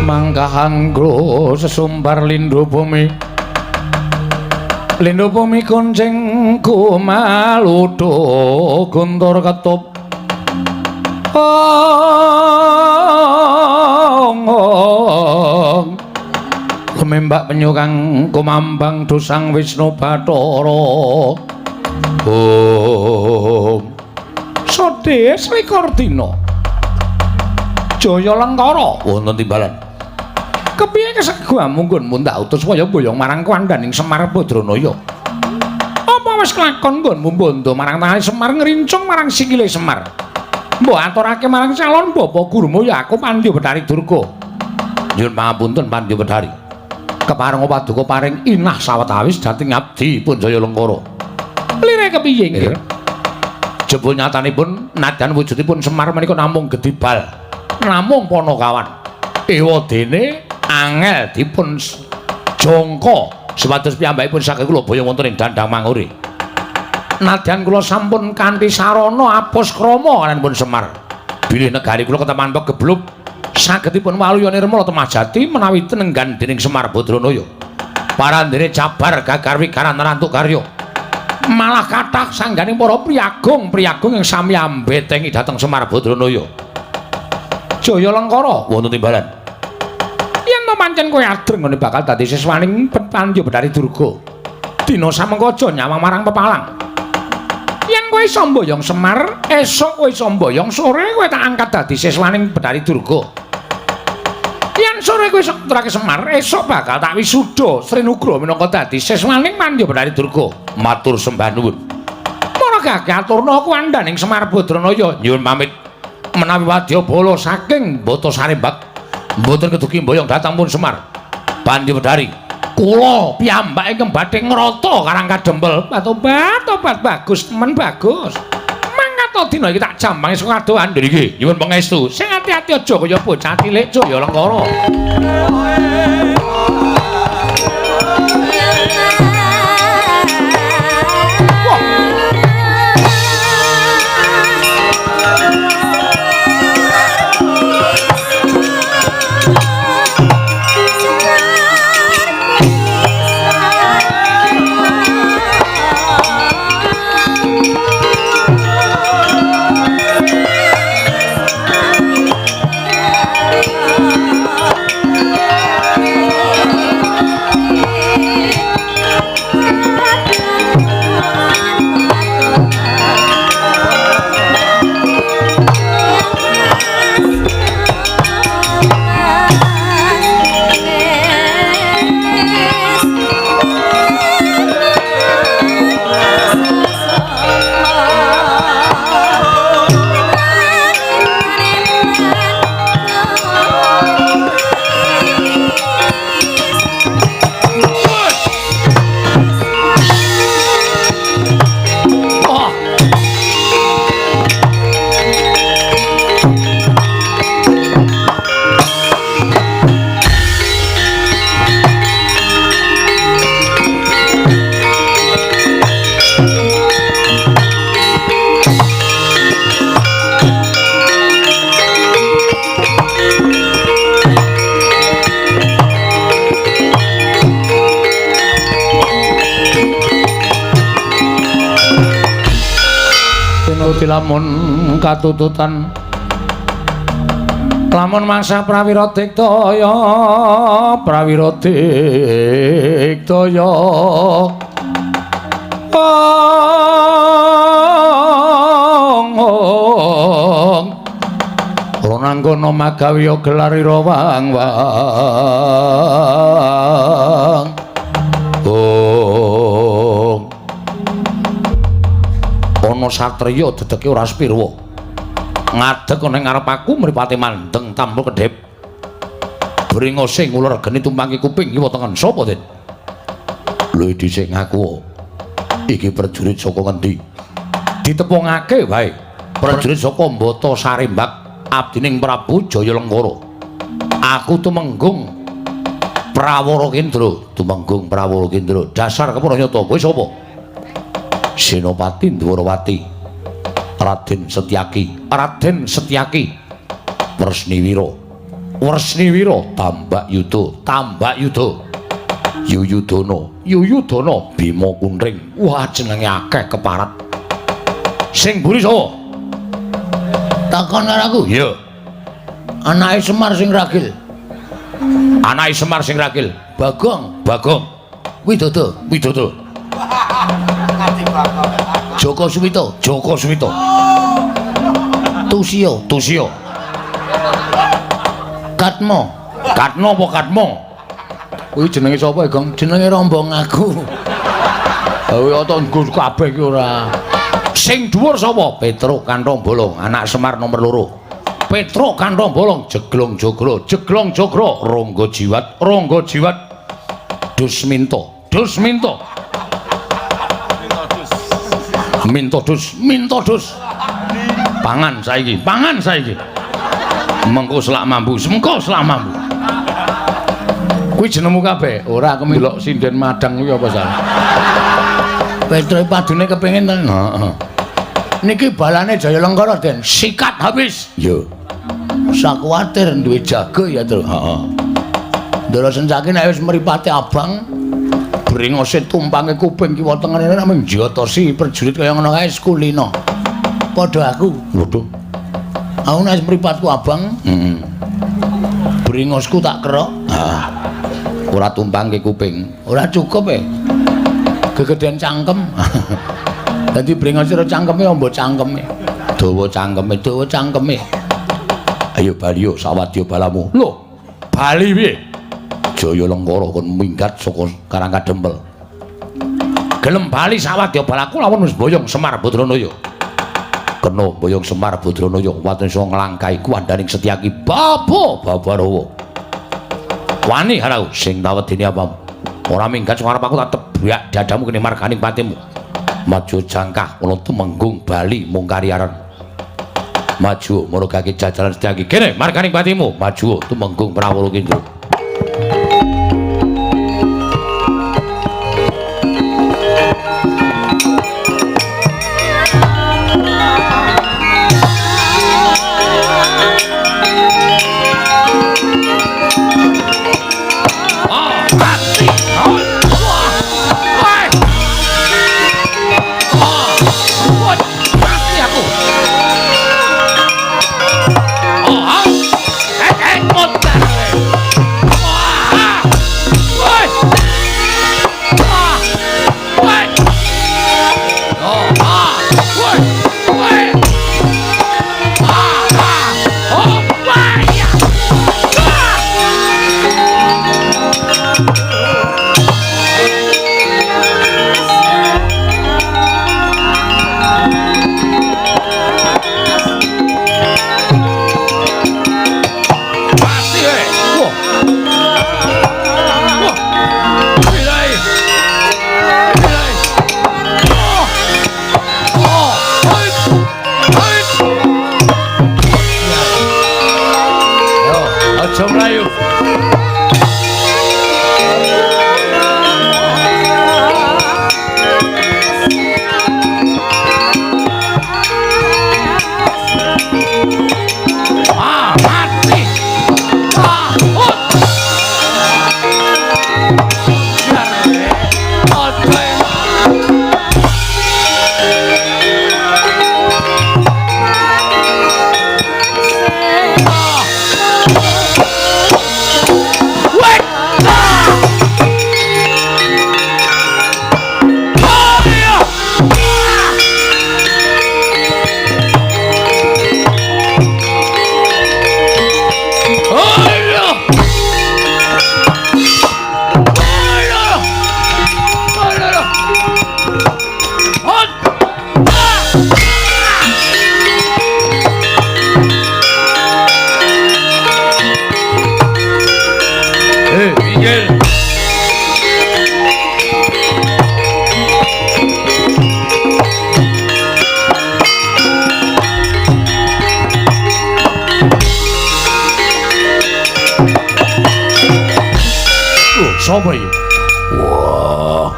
Mangkahanggo sesumbar lindhu bumi. Lindhu bumi kuncing kumaludho guntur ketup. Ong ong. Kumembak penyu kang kumambang dosang Wisnu Bathara. Om. Sodhe selikur dina. Jayalengkara wonten timbalan. Kepiye keseguhamu nggonmu ndak utus waya mboyong marang kandhaning Semar Badranaya? Apa wis kelakon nggonmu bondo marang tangane Semar ngrincung marang sikile Semar? Mbok aturake marang calon bapa gurumu ya aku Pandya Betari Durga. Nyuwun pangapunten Pandya Betari. Kepareng paduka paring inah sawetawis dhateng abdi pun Jayalengkara. Lire kepiye nggih? Jebul nyatanipun nadyan wujudipun Semar menika namung gedibal, namung panakawan. Ewadene angel dipun jangka supados piyambakipun saged kula boyong wonten ing Dandang Mangure. Nadyan kula sampun kanthi sarana apus krama kalanipun Semar. Bilih negari kula keteman pegebluk sagedipun waluya nirmala temah jati menawi tenenggan dening Semar Badranaya. Parandene cabar gagar wigaran rantuk karya. Malah kathah sangganing para priyagung-priyagung ing sami ambetengi dhateng Semar Badranaya. Jayalengkara wonten timbalan. Yen to pancen kowe adreng ngene bakal dadi siswaning Pandya Betari Durga. Dina samengko aja nyawang marang pepalang. Yen kowe iso mboyong Semar, esuk kowe iso mboyong, sore kowe tak angkat dadi siswaning Betari Durga. Yen sore kowe iso ngetrake Semar, esuk bakal tak wisuda Sri Nugroho minangka dadi siswaning Pandya Betari Durga. Matur sembah nuwun. Para gagah aturna kuwandhaning Semar Badranaya nyuwun pamit. Menawi wadyabala saking Bata Sarembak mboten kedugi mboyong dhateng pun Semar Pandya Betari. Kula piyambak ingkang badhe ngrata Karang Kadempel. Tobat tobat bagus temen bagus. Mangkat dina iki tak jambangi saka kadohan. Lho nggih, nyuwun pangestu. Sing ati-ati aja kaya bocah cilik Jayalengkara. Nuti lamun katututan lamun mangsa prawira diktaya prawira diktaya ong ronanggana magawiya gelarira wang wang ong ana satriya dedeke ora sepirwa ngadeg ana ing ngarep aku mripate mandeng tanpa kedhip bringose nguler geni tumpangke kuping kiwa tengen sapa Den lho dhisik ngaku iki prajurit saka ngendi ditepungake wae prajurit saka Mbata Sarimbak abdining Prabu Jayalengkara aku tumenggung Prawara Kendra tumenggung Prawara Kendra dasar kepara nyata kowe sapa Senopati Ndwarawati Raden Setyaki Raden Setyaki Wresniwira Wresniwira Tambak Yuda Tambak Yuda Yuyudana Yuyudana Bima Kuntring wah jenenge akeh keparat sing mburi sapa takon karo aku iya anake Semar sing ragil anake Semar sing ragil Bagong Bagong Widodo Widodo Joko Suwito Joko Suwito Tusiyo Tusiyo Katmo Katno apa Katmo kuwi jenenge sapa Gong jenenge rombong aku ha to nggo kabeh iki ora sing dhuwur sapa Petruk Kanthong Bolong anak Semar nomor 2 Petruk Kanthong Bolong Jeglong Jogro Jeglong Jogro Ronggo Jiwat Ronggo Jiwat Dusminto Dusminto Minto dus, minto dus. Pangan saiki, pangan saiki. Mengko selak mambu, mengko selak mambu. Kuwi jenengmu kabeh? Ora, aku ndelok sinden madang kuwi apa salah. Petruk padune kepengin to. Heeh. Niki balane Jayalengkara, Den. Sikat habis. Iya. Usah kuwatir duwe jago ya, Tru. Heeh. Ndara Sencaki nek wis mripate abang bringose tumpange kuping kiwa tengene nek mung njotosi prajurit kaya ngono kae kulino. Padha aku. Waduh. Aku nek mripatku abang, heeh. Bringosku tak kerok. Heeh. Ora tumpangke kuping. Ora cukup e. Gegedean cangkem. Dadi bringose ora cangkeme ombo cangkeme. Dawa cangkeme, dawa cangkeme. Ayo bali yo sawadya balamu. Lho, bali piye? Jayalengkara kon minggat saka Karang Kadempel. Gelem bali sawadya balaku lamun wis boyong Semar Badranaya. Kena boyong Semar Badranaya watun iso nglangkai kuwandaning Setyaki Bapa Babarawa. Wani harau sing tawedene apamu. Ora minggat saka arep aku tak tebak dadamu kene marganing patimu. Maju jangkah ana tumenggung bali mung kariaran. Maju murugake jajaran Setyaki. Kene marganing patimu. Maju tumenggung Prawara Kendra. Sapa iki? Wah.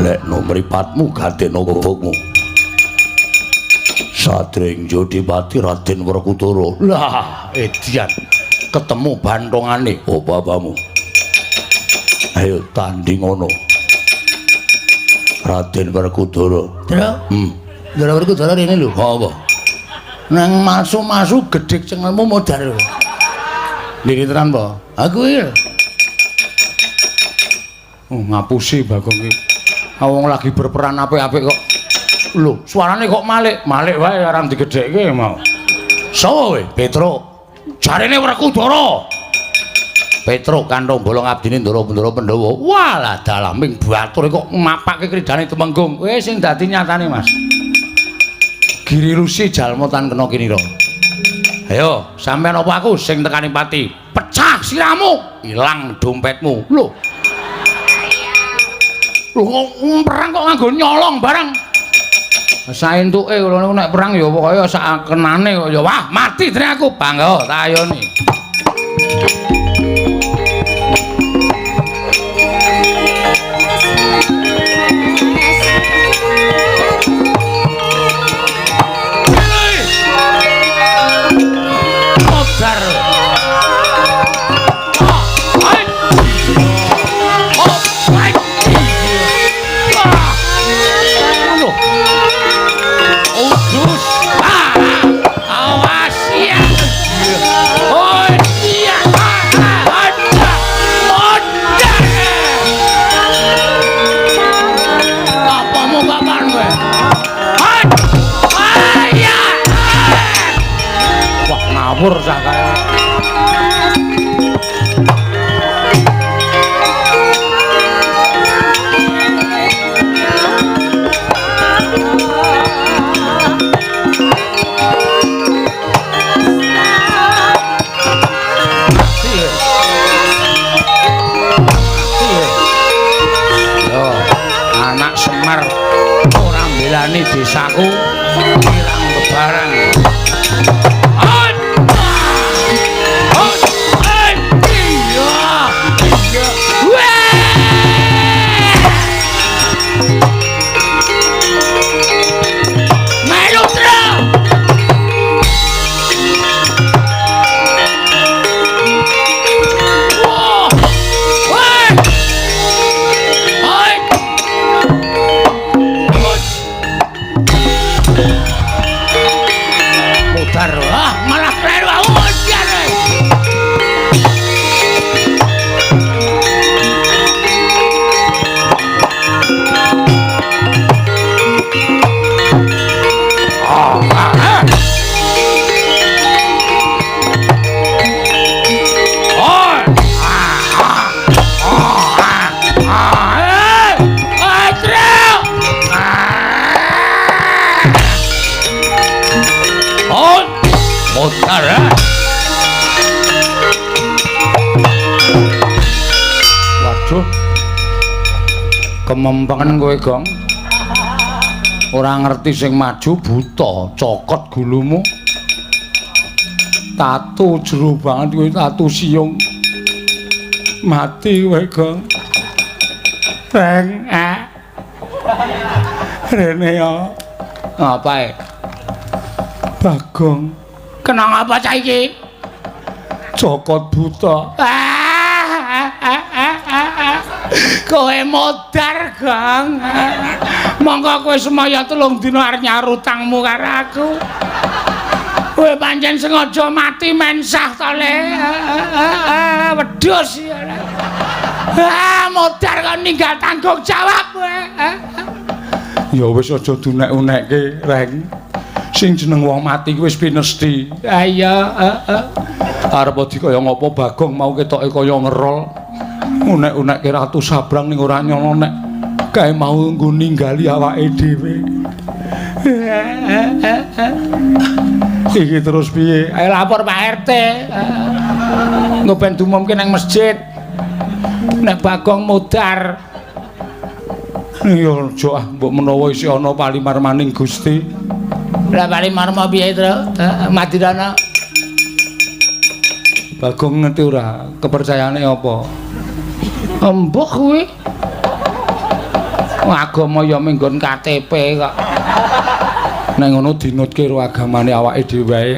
Lekno mripatmu ganteno gobokmu. Sadring Jodipati Raden Werkudara. Lah, edian. Ketemu bantongane apa-apamu. Ayo tanding ngono. Raden Werkudara. Ndra. Ndra Werkudara rene lho. Apa? Nang masu-masu gedhek cengelmu modar. Niki tenan po? Aku iki. Oh, ngapusi Bagong iki. Wong lagi berperan apik-apik kok. Lho, suarane kok malik? Malik wae arang digedhekke mau. Sapa kowe? Petruk. Jarene Werkudara. Petruk kanthong bolong abdine Ndara Pandhawa. Walah dalaming batur kok mapake kridane Tumenggung. Wis sing dadi nyatane, Mas. Giri Rusi jalma tan kena kinira. Ayo, sampean apa aku sing tekani pati? Pecah siramu, ilang dompetmu. Lho. Lho kok perang kok nganggo nyolong barang. Saentuke kula niku nek perang ya pokoke sak kenane kok ya wah mati dene aku bangga tak ayoni. Ngawur sak kaya. Yo, anak Semar ora mbelani desaku ilang bebarang. Waduh. Kemempengen kowe, Gong. Ora ngerti sing maju buta, cokot gulumu. Tatu jero banget kowe, tatu siung. Mati kowe, Gong. Reng. Rene ya. Ngapae? Bagong. Kena ngapa cah iki? Cokot buta. Kowe modar, Gong. Monggo kowe semaya 3 dina arep nyaur utangmu karo aku. Kowe pancen sengaja mati mensah to, Le. Wedhus. Modar kok ninggal tanggung jawab kowe. Ya wis aja dunek-unekke, Reng. Sing jeneng wong mati kuwi wis pinesti. Ha iya, heeh. Arep dikaya ngapa Bagong mau ketoke kaya ngerol. Unek-unekke Ratu Sabrang ning ora nyono nek kae mau nggo ninggali awake dhewe. Iki terus piye? Ayo lapor Pak RT. Engko ben diumumke nang masjid. Nek Bagong modar. Ya aja ah, mbok menawa isih ana palimarmaning Gusti. Lah palimarma piye, Tru? Madirana. Bagong ngerti ora kepercayaane apa? Embuh kuwi. Agama ya minggon KTP kok. Nek ngono dinutke karo agamane awake dhewe wae.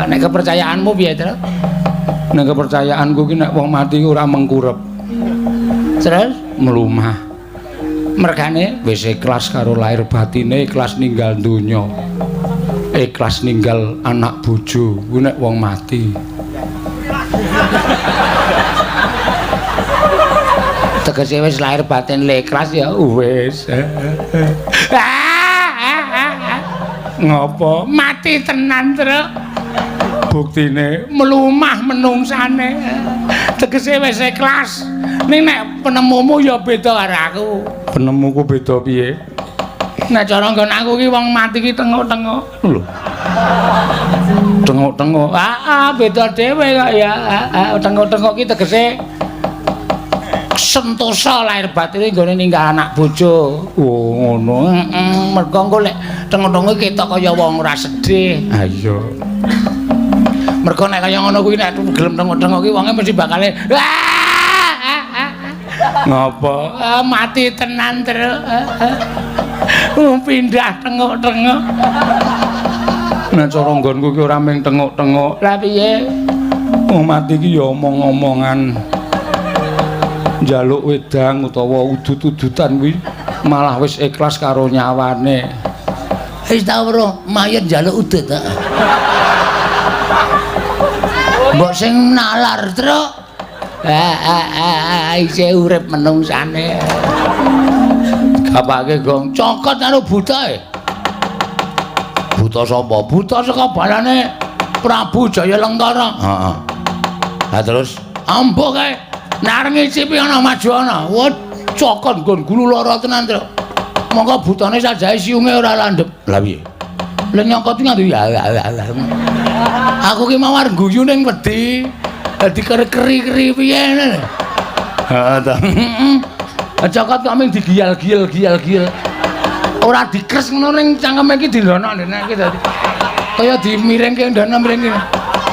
Nek kepercayaanmu piye, Tru? Nek kepercayaanku ki nek wong mati ora mengkurep. Terus mlumah. Mergane wis ikhlas karo lahir batine, ikhlas ninggal donya. Ikhlas ninggal anak bojo kuwi nek wong mati. Tegese wis lahir batin le ikhlas ya wis. Ngopo? Mati tenan, Tru. Buktine mlumah menungsane. Tegese wis ikhlas. Ning nek penemumu ya beda karo aku. Penemuku beda piye? Nek cara nggon aku ki wong mati ki tengok-tengok. Lho. Tengok-tengok. Heeh, beda dhewe kok ya. Heeh, tengok-tengok ki tegese sentosa lahir batine nggone ninggal anak bojo. Oh, ngono. Heeh, mergo engko lek tengok-tengok ketok kaya wong ora sedih. Ha iya. Mergo nek kaya ngono kuwi nek gelem tengok-tengok ki wonge mesti bakale ngopo? Mati tenan, Tru. Pindah tengok-tengok. Nek cara nggonku ki ora mung tengok-tengok. Lah piye? Wong mati ki ya omong-omongan. Njaluk wedang utawa udut-udutan kuwi malah wis ikhlas karo nyawane. Wis tau ora mayit njaluk udut, heeh. Mbok sing nalar, Tru. Isih urip menungsane. Gapake gong cokot karo buta e. Buta sapa? Buta saka balane Prabu Jayalengkara. Heeh. Ha terus ambo kae. Nek ngicipi ana maju ana. Wah, cokot nggon gulu lara tenan, Tru. Monggo butane sajae siunge ora landhep. Lah piye? Lah nyokot ki nganggo ya. Aku ki mau arep guyu ning wedi. Dadi keri-keri piye ngene. Heeh ta. Heeh. Cokot kok mung digiyal-giyal-giyal-giyal. Ora dikres ngono ning cangkeme iki dilonok ndene iki dadi. Kaya dimiringke ndono miringke.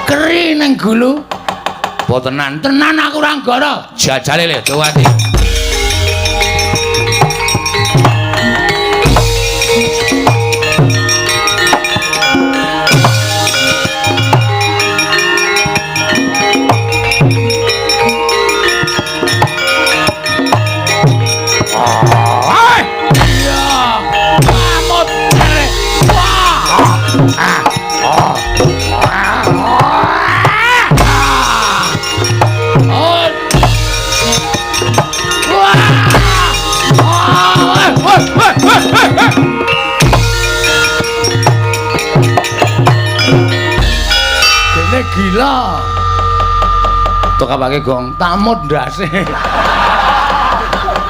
Keri ning gulu. Apa tenan? Tenan aku ora nggoro. Jajale le dowati. Dene gila. Tokapake gong tamut ndase.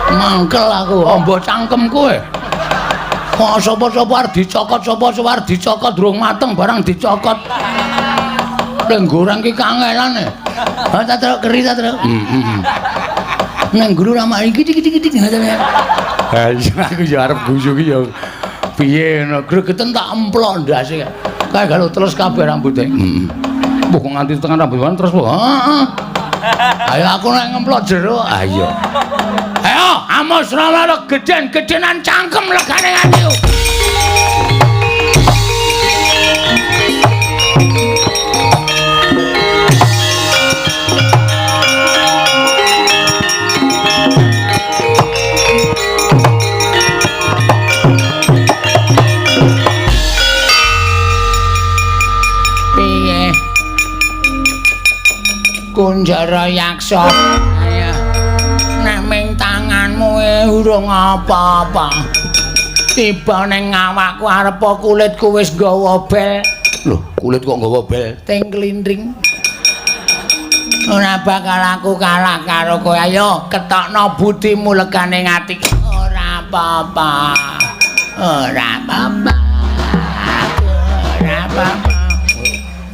Mangkel aku, amba cangkem kowe. Kok sapa-sapa arep dicokot, sapa-sapa arep dicokot durung mateng barang dicokot. Ning goreng ki kangelan e. Ha ta truk keri ta truk. Heeh. Nang guru ramah iki dik-dik-dik ngono. Ha iya aku ya arep guyu ki ya piye ngono. Gregeten tak emplok ndase. Kae galo terus kabeh rambute. Heeh. Mbah kok nganti tekan rambut terus kok. Heeh. Ayo aku nek ngemplok jero. Ayo. Ayo Amos Ramana gedhen-gedhenan cangkem legane nganti. Piye? Kunjara Yaksa. Ayo. Nek ming tanganmu urung apa-apa. Tiba ning awakku arepa kulitku wis nggawa bel. Lho, kulit kok nggawa bel? Ting klindring. Ora bakal aku kalah karo kowe. Ayo ketokno budimu legane ati. Ora apa-apa. Ora apa-apa. Ora apa-apa.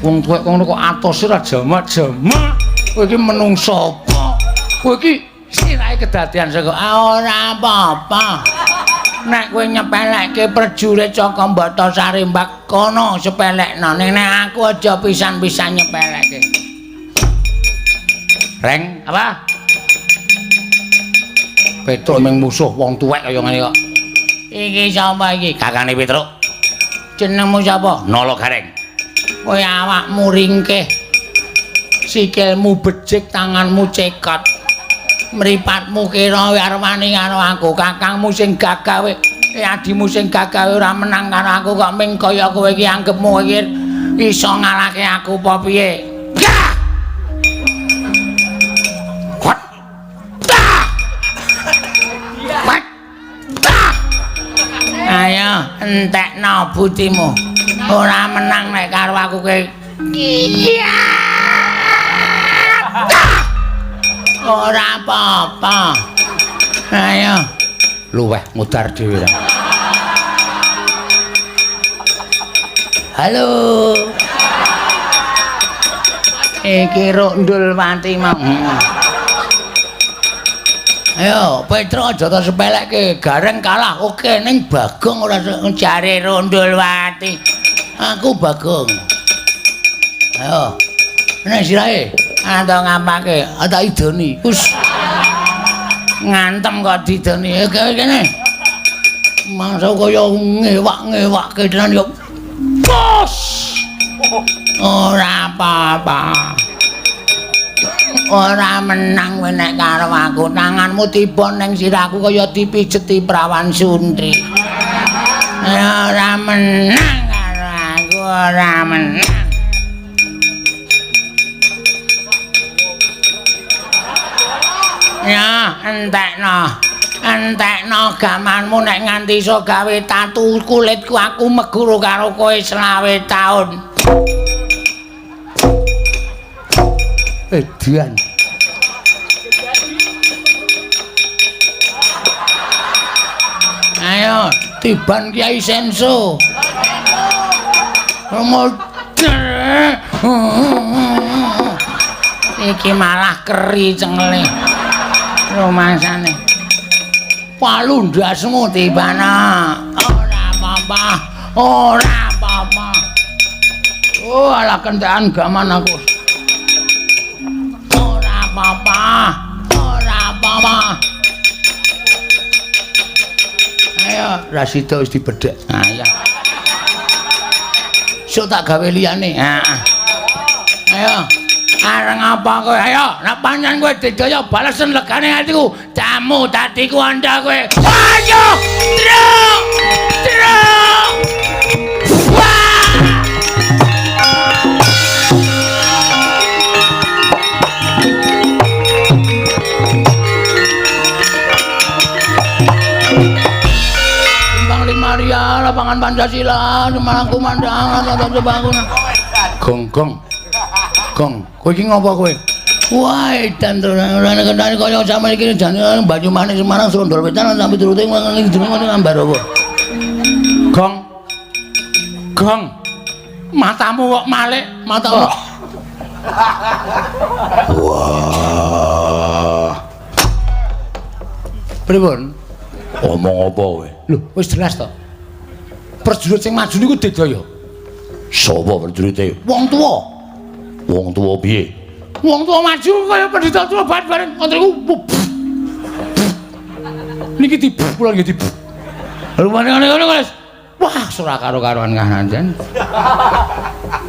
Wong tuwek ngono kok atose ra jamak-jamak. Kowe iki menungso apa? Kowe iki sirahe kedadian saka ora apa-apa. Nek kowe nyepelekke prajurit saka Batasari Mbak kono sepelekno. Nek aku aja pisan-pisan nyepelekke. Reng, apa? Petruk ming musuh wong tuwek kaya ngene kok. Iki sapa iki? Kakane Petruk. Jenengmu sapa? Nala Gareng. Kowe awakmu ringkih. Sikilmu becik, tanganmu cekot. Mripatmu kira arep wani karo aku, kakangmu sing gagah adimu sing gagah ora menang karo aku kok ming kaya kowe iki anggepmu iki iso ngalahke aku apa piye? Gah! Wat. Dah! Wat. Dah! Ayo entekno butimu. Ora menang nek karo aku kowe. Iya. Ora apa-apa. Ayo. Luweh mudar dhewe ra. Halo. Iki Rundulwati mau. Ayo, Petruk aja tak sepelekke, Gareng kalah oke ning Bagong ora jare Rundulwati. Aku Bagong. Ayo. Nek sirahe anto ngapake? Tak idoni. Wis. Ngantem kok didoni. Kene. Mangsa kaya ngewak-ngewakke tenan yo. Bos. Ora apa-apa. Ora menang kowe nek karo aku. Tanganmu tiba ning sirahku kaya dipijeti prawan Suntri. Ora menang karo aku, ora menang. Ya, entekno. Entekno gamanmu nek nganti iso gawe tatu kulitku aku meguru karo kowe 25 taun. Edan. Ayo, tiban Kiai Senso. Iki malah keri cengele. Rumasane. Palu ndasmu tibana. Ora apa-apa. Ora apa-apa. Oh, alah kentekan gaman aku. Ora apa-apa. Ora apa-apa. Ayo, Rasida wis dibedhek. Ayo. Sok tak gawe liyane. Heeh. Ayo. Areng apa kowe? Ayo, nek pancen kowe didaya balesen legane atiku. Jamu dadiku andha kowe. Ayo, Truk! Truk! Wah! Timbang Limaria, lapangan Pancasila, Semarang kumandang, tata bangunan. Gong gong. Gong, kowe iki ngopo kowe? Wah, edan ora kendane kaya sampe iki jane Banyumanik Semarang Srondol Wetan sampe turute ngene jenenge ngambar apa? Gong. Gong. Matamu kok malik, matamu. Wah. Pripun? Omong apa kowe? Lho, wis jelas to. Prajurit sing maju niku Digdaya. Sapa prajurite? Wong tuwa. Wong tuwa piye? Wong tuwa maju kaya pendhita tuwa bareng ngoten niku. Niki dibuk kula nggih dibuk. Rupane ngene wis. Wah, ora karo-karuan kahanan jan.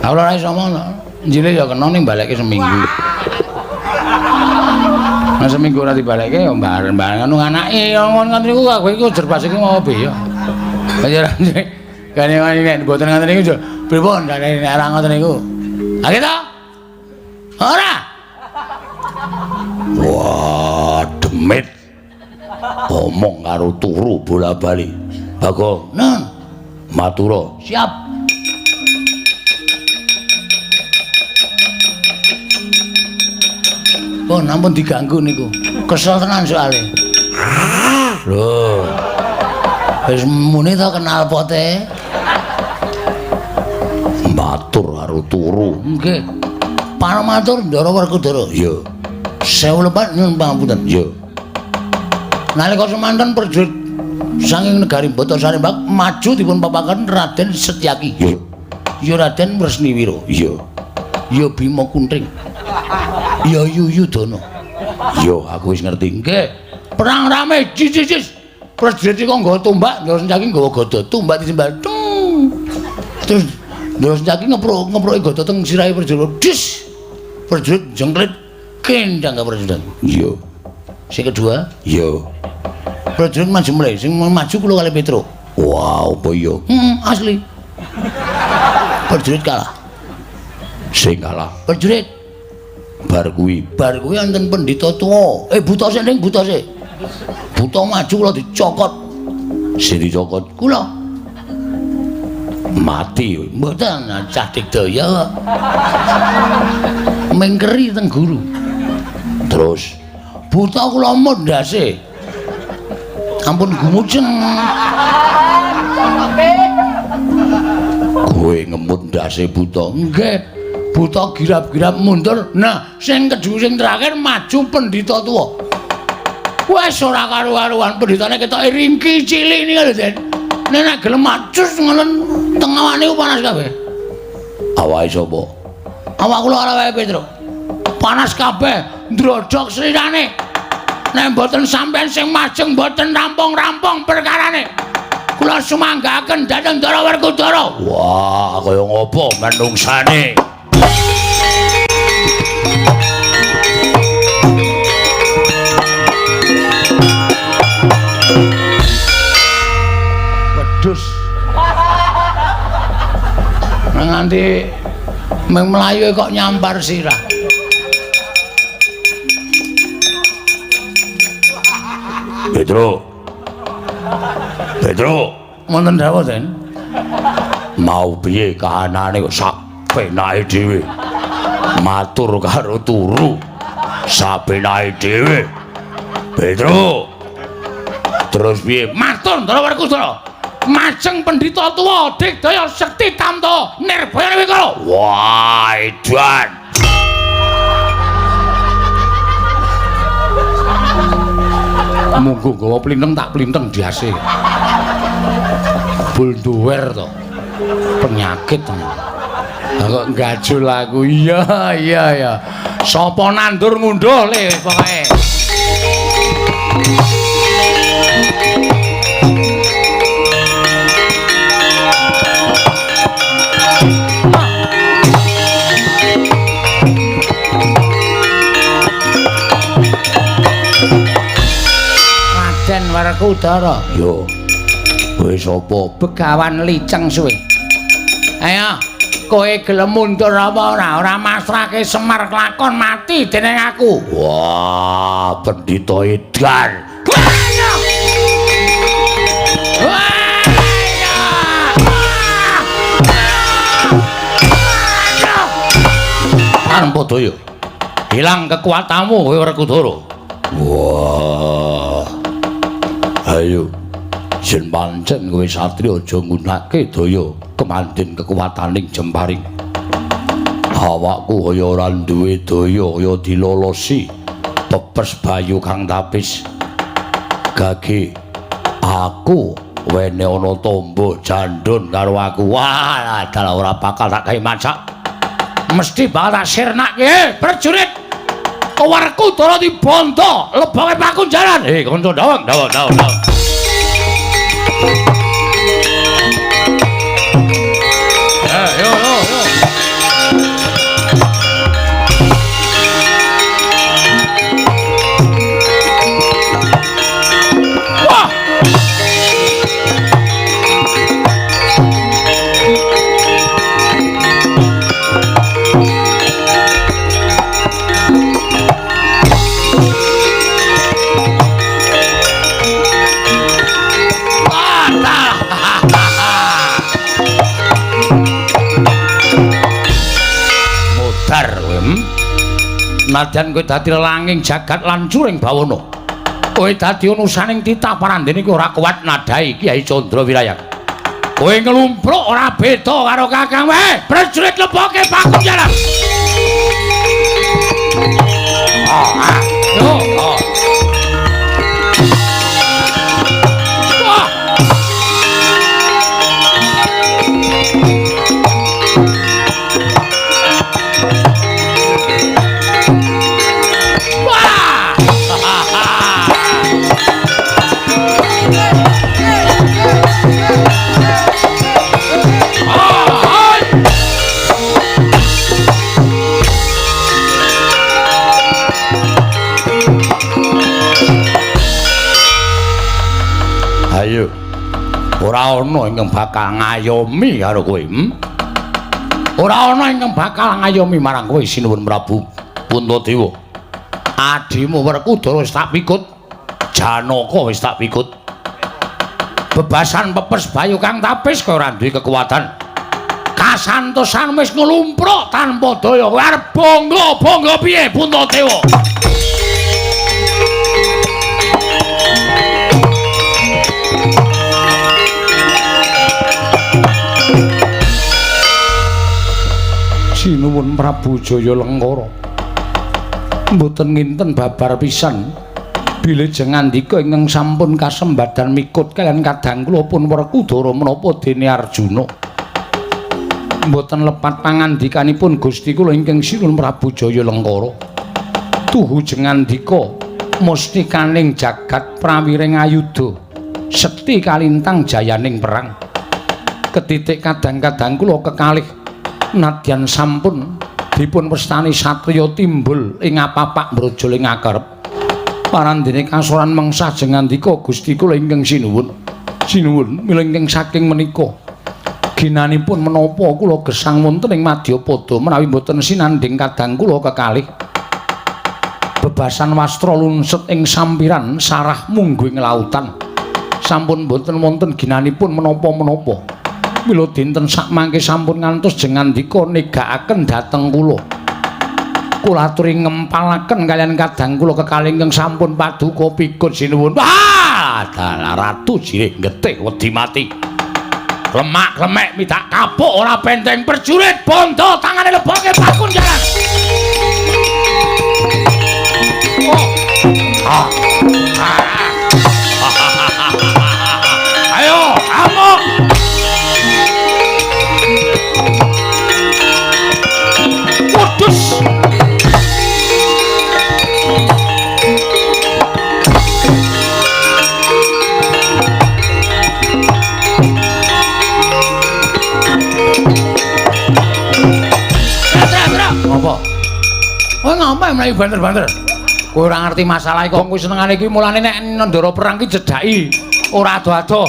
Lah ora iso ngono. Njile ya kena ning balekke seminggu. Nah seminggu ora dibalekke ya bareng-bareng anu anake ngono niku kowe iku jerbas iki mau piye ya. Kaya kene nek mboten ngoten niku pripun nek ora ngoten niku. Ha kita ora. Wah, demit. Omong karo turu bola-bali. Bagong, nun, matura. Siap. Oh, nampun diganggu niku. Kesel tenan soalé. Lho. Wis muni to kenal pote. Matur karo turu. Nggih. Paramatur Ndara Werkudara. Iya. Sewu lepat nyuwun pangapunten. Iya. Nalika semanten prajurit saking negari Batasari Mbak maju dipun papaken Raden Setyaki. Iya. Ya Raden Wresniwira. Iya. Ya Bima Kuntring. Ya Yuyudana. Yo aku wis ngerti. Nggih. Perang rame jis-jis. Prajurit kok nggawa tombak, Ndara Sencaki nggawa gada, tombak disembah. Terus Ndara Sencaki ngeproki gada teng sirahe prajurit. Dis. Prajurit jengklit kendang ke prajurit. Iya. Sing kedua, iya. Prajurit maju mulai, sing maju kula kali Petro. Wah, apa iya? Asli. Prajurit kalah. Sing kalah prajurit. Bar kuwi wonten pendhita tuwa. Buta sik ning buta sik. Buta maju kula dicokot. Sing dicokot kula. Mati. Mboten cah digdaya kok. Mengkeri teng guru. Terus buta kula mundhase. Ampun gumujeng. Kowe ngemut ndase buta. Nggih. Buta girap-girap mundur. Nah, sing kedua sing terakhir maju pendhita tuwa. Wes ora karu-karuan pendhitane ketoke ringki cilik niki lho, Den. Nek gelem macus ngono teng awane panas kabeh. Awake sapa? Awak kula karo awake Petro. Panas kabeh, ndrodhok srirane. Nek mboten sampean sing majeng mboten rampung-rampung perkarane. Kula sumanggaken dhateng Ndara Werkudara. Wah, kaya ngopo menungsane? Wedhus. Nganti meng mlayu kok nyampar sirah. Petro. Petro, wonten dawuh, Den. Mau piye kahanane kok sak penake dhewe. Matur karo turu sak penake dhewe. Petro. Terus piye? Matur Ndara Werkudara. Majeng pendhita tuwa digdaya sekti tamta nirbaya wikala. Wah, edan. Munggo nggawa plinteng tak plinteng diase. Bulduwer to. Penyakit to. Kok gajul aku. Iya, iya, iya. Sapa nandur ngunduh le pokoke. Raden Werkudara. Yo. Kowe sapa? Begawan Liceng suwe. Ayo, kowe gelem mundur apa ora? Ora masrahke Semar kelakon mati dening aku. Wah, pendhita edan. Tanpa daya. Hilang kekuatanmu kowe Werkudara. Wah. Ayo. Yen pancen kowe satriya aja nggunakake daya kemandin kekuwataning jemparing. Awakku kaya ora duwe daya kaya dilolosi pepes bayu kang tapis. Gage aku wene ana tombo jandun karo aku. Wah, dalah ora bakal tak gawe masak. Mesti bakal tak sirnake. Prajurit Werkudara dibondo leboke pakunjaran. Kanca dawang, dawang, dawang, dawang. Yo, yo, yo. Wah. Nadyan kowe dadi lelanging jagat lan curing bawana. Kowe dadi unusaning titah parandene kowe ora kuat nadhahi Kyai Candra Wirayak. Kowe nglumpruk ora beda karo Kakang wae. Prajurit leboke pakunjaran. Ah, yo, oh. Wah. ana ingkang bakal ngayomi karo kowe. Ora ana ingkang bakal ngayomi marang kowe sinuwun Prabu Puntadewa. Adimu Werkudara wis tak pikut, Janaka wis tak pikut. Bebasan pepes bayu kang tapis kowe ora duwe kekuatan. Kasantosan wis nglumpruk tanpa daya. Kowe arep bangga-bangga piye Puntadewa? Sinuwun Prabu Jaya Lengkara. Mboten nginten babar pisan bilih jengandika ingkang sampun kasembadan mikut kaliyan kadang kula pun Werkudara menapa dene Arjuna. Mboten lepat pangandikanipun Gusti kula ingkang sinuwun Prabu Jaya Lengkara. Tuhu jengandika mustikaning jagat prawiring ayudha sekti kalintang jayaning perang. Ketitik kadang-kadang kula kekalih nadyan sampun dipun wastani satriya timbul ing apapak mbrojol ing akerep. Parandene kasoran mengsah jengandika Gusti kula ingkang sinuwun. Sinuwun mila ingkang saking menika ginanipun menapa kula gesang wonten ing madyapada menawi mboten sinandhing kadang kula kekalih. Bebasan wastra lunset ing sampiran sarah mungguing lautan. Sampun mboten wonten ginanipun menapa-menapa. Mila dinten sakmangke sampun ngantos jengandika negakaken dhateng kula. Kula aturi ngempalaken kaliyan kadang kula kekalih ingkang sampun paduka pikun sinuwun. Wah, dalah ratu jirih getih wedi mati. Lemak-lemek midak kapuk ora penteng perjurit bondo tangane leboke pakun jalan. Oh. Ah. Ah. Ayo, amuk. Kudus. Apa? Kowe ngapa mlayu banter-banter? Kowe ora ngerti masalah iki. Wong kuwi senengane iki mulane nek ndara perang ki jedhaki, ora ado-ado.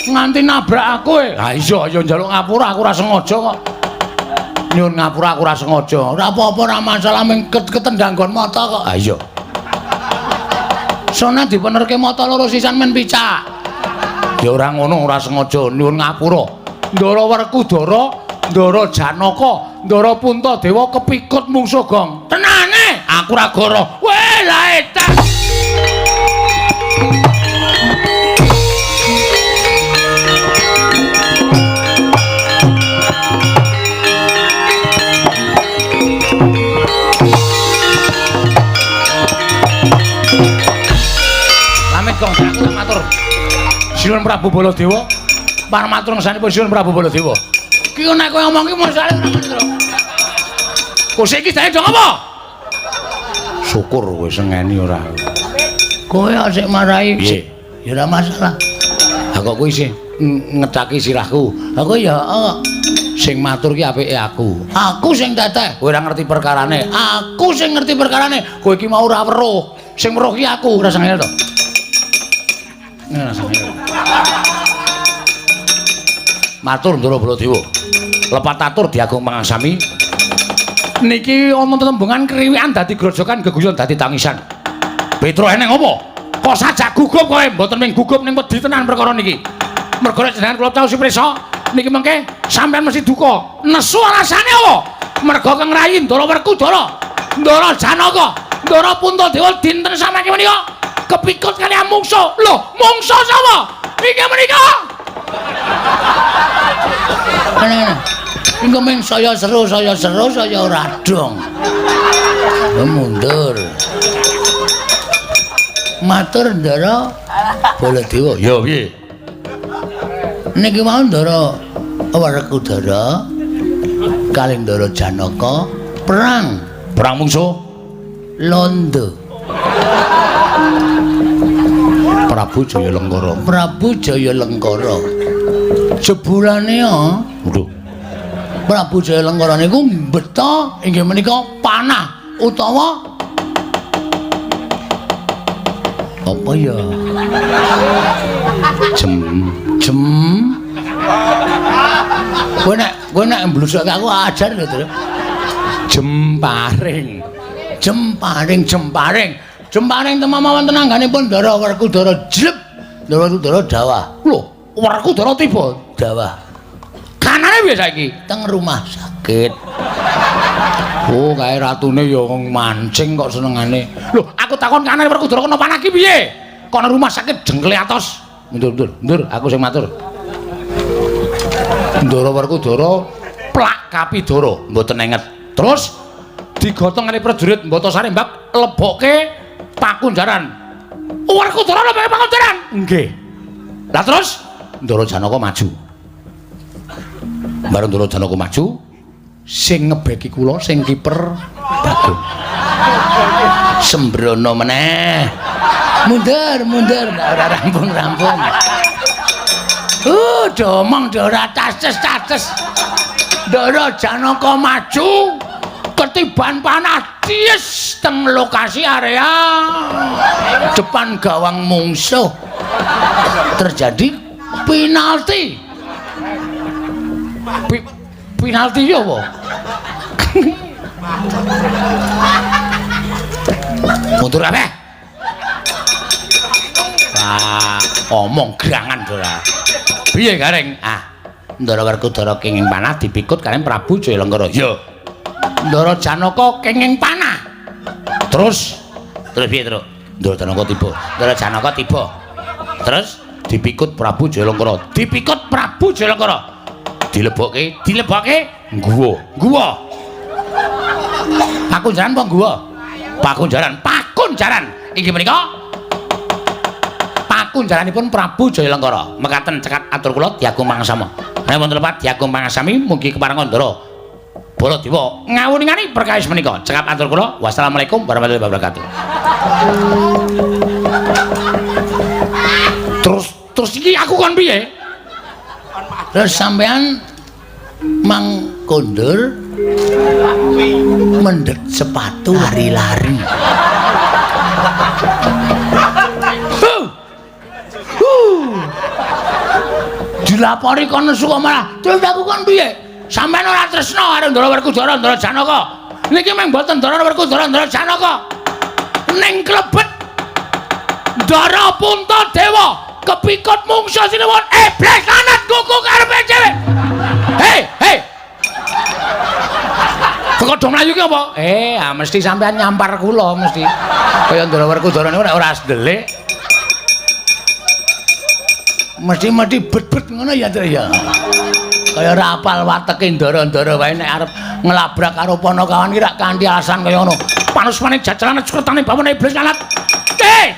Nganti nabrak aku e. Ha iya, ya njaluk ngapura aku ora sengaja kok. Nyuwun ngapura aku ora sengaja. Ora apa-apa, ora masalah mung ketendang nggon mata kok. Ha iya. Sona dipenerke mata loro sisan men picak. Ya ora ngono, ora sengaja nyuwun ngapura. Ndara Werkudara, Ndara Janaka, Ndara Puntadewa kepikut mungsuh gong. Tenane, aku ora goro. Weh, lah edan. Pamit gong, aku tak matur. Sinuwun Prabu Baladewa, parmatur ngesanipun Sinuwun Prabu Baladewa. Ki nek kowe ngomong ki masalahe ora ngono to. Kok iki jane dong apa? Syukur kowe sengeni ora. Kowe asik marahi. Ya ora masalah. Ha kok kowe isih ngecaki sirahku. Aku ya sing matur ki apike aku. Aku sing teteh. Kowe ora ngerti perkarane. Aku sing ngerti perkarane. Kowe iki mau ora weruh. Sing weruh ki aku. Ora sengeni to. Ora sengeni. Matur Ndara Baladewa. Lepat atur diagung pangasami. Niki ana tetembungan kriwikan dadi grojokan geguyon dadi tangisan. Petro eneng apa? Kok sajak gugup kowe? Mboten ming gugup ning wedi tenan perkara niki. Mergo nek jenengan kula caosi prisa niki mengke sampean mesti duka. Nesu alasane apa? Mergo Kang Rayi Ndara Werkudara, Ndara Janaka, Ndara Puntadewa dinten samangke menika kepikut kaliyan mungsuh. Lho, mungsuh sapa? Iki menika. Ana. Engko ming saya seru, saya seru, saya ora dong. Mundur. Matur Ndara Baladewa. Ya piye? Niki mau Ndara Werkudara kalih Ndara Janaka perang. Perang mungsuh Londo. Prabu Jaya Lengkara. Prabu Jaya Lengkara. Jebulane ya. Waduh. Prabu Jaya Lengkara niku mbeta inggih menika panah utawa apa ya? Jem jem Kowe nek mblusuk aku ajar lho, Tru. Jemparing. Jemparing, jemparing. Jemparing temama wonten angganipun Ndara Werkudara jleb. Ndara Werkudara dawah. Lho, Werkudara tiba dawah. Kanane piye saiki? Teng rumah sakit. Oh, kae ratune ya mancing kok senengane. Lho, aku takon kanane Werkudara kena panah ki piye? Kono rumah sakit jengkle atos. Mundur, mundur, mundur, aku sing matur. Ndara Werkudara plak kapidara, mboten enget. Terus digotong kali prajurit Batasari mbak lebokke pakunjaran. Werkudara lebokke pakunjaran. Nggih. Lah terus Ndara Janaka maju. Bareng Ndara Janaka maju, sing ngebeki kula sing kiper Bagong. Sembrono meneh. Mundur, mundur, ora rampung-rampung. Domong ora taces-taces. Ndara Janaka maju, ketiban panah ties teng lokasi area depan gawang mungsuh. Terjadi penalti. Penalti ya apa? Mundur kabeh. Wah, omong gerangan ora. Piye Gareng? Ah, Ndara Werkudara kenging panah dipikut kaliyan Prabu Jayanggara. Ya. Ndara Janaka kenging panah. Terus terus piye, Truk? Ndara Janaka tiba. Ndara Janaka tiba. Terus dipikut Prabu Jayanggara. Dipikut Prabu Jayanggara. Dilebokke, dilebokke guwa. Guwa. Pakunjaran apa guwa? Pakunjaran, pakunjaran. Inggih menika pakunjaranipun Prabu Jayanggara. Mekaten cekat atur kula diagung pangasama. Nek wonten lepat diagung pangasami mugi keparenga Ndara Baladewa ngawuningani perkawis menika. Cekap atur kula. Wassalamualaikum warahmatullahi wabarakatuh. Terus terus iki aku kon piye? Terus sampean mang kondur mendhet sepatu lari-lari. Dilapori kon nesu kok malah. Terus aku kon piye? Sampeyan ora tresna karo Ndara Werkudara Ndara Janaka. Niki mung mboten Ndara Werkudara Ndara Janaka. Ning klebet Ndara Puntadewa kepikut mungsuh sinuwun iblis lanat kuku karepe dhewe. Hei, hei. Kok do mlayu ki apa? Ah mesti sampean nyampar kula mesti. Kaya Ndara Werkudara niku nek ora ndelik. Mesti-mesti bet-bet ngono ya, Tru ya. Kaya ora apal wateke ndara-ndara wae nek arep nglabrak karo Panakawan ki rak kanthi alasan kaya ngono. Panusmane jajalan cekretane bawana iblis lanat.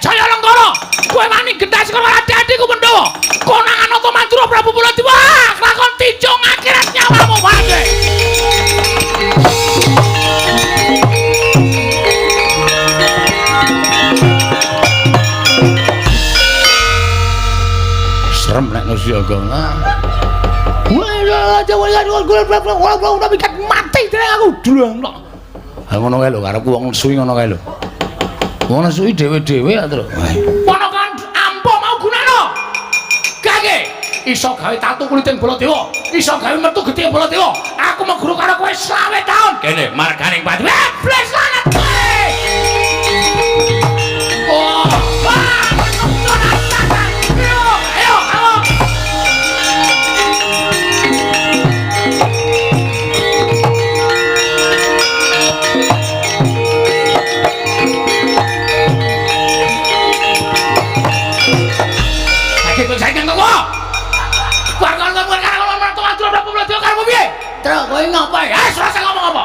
Jayanggara, kowe wani gentas karo adi-adiku Pandhawa. Konangan Nata Mandura Prabu Baladewa, lakon tinjung akhirat nyawamu wae. Serem nek nusiaga. Mati dereng aku dulung tok. Ha ngono kae lho karepku wong nesu ngono kae lho. Wong nesu dhewe-dhewe ya, Tru. Ponakan ampuh mau gunano. Gage iso gawe tatu kuliting Baladewa, iso gawe metu getih Baladewa. Aku meguru karo kowe 20 taun. Kene marganing pati. Iblis lanat kowe. Oh, wah, ayo, ayo. Truk kowe ngapa ya? Wis ora ngomong apa.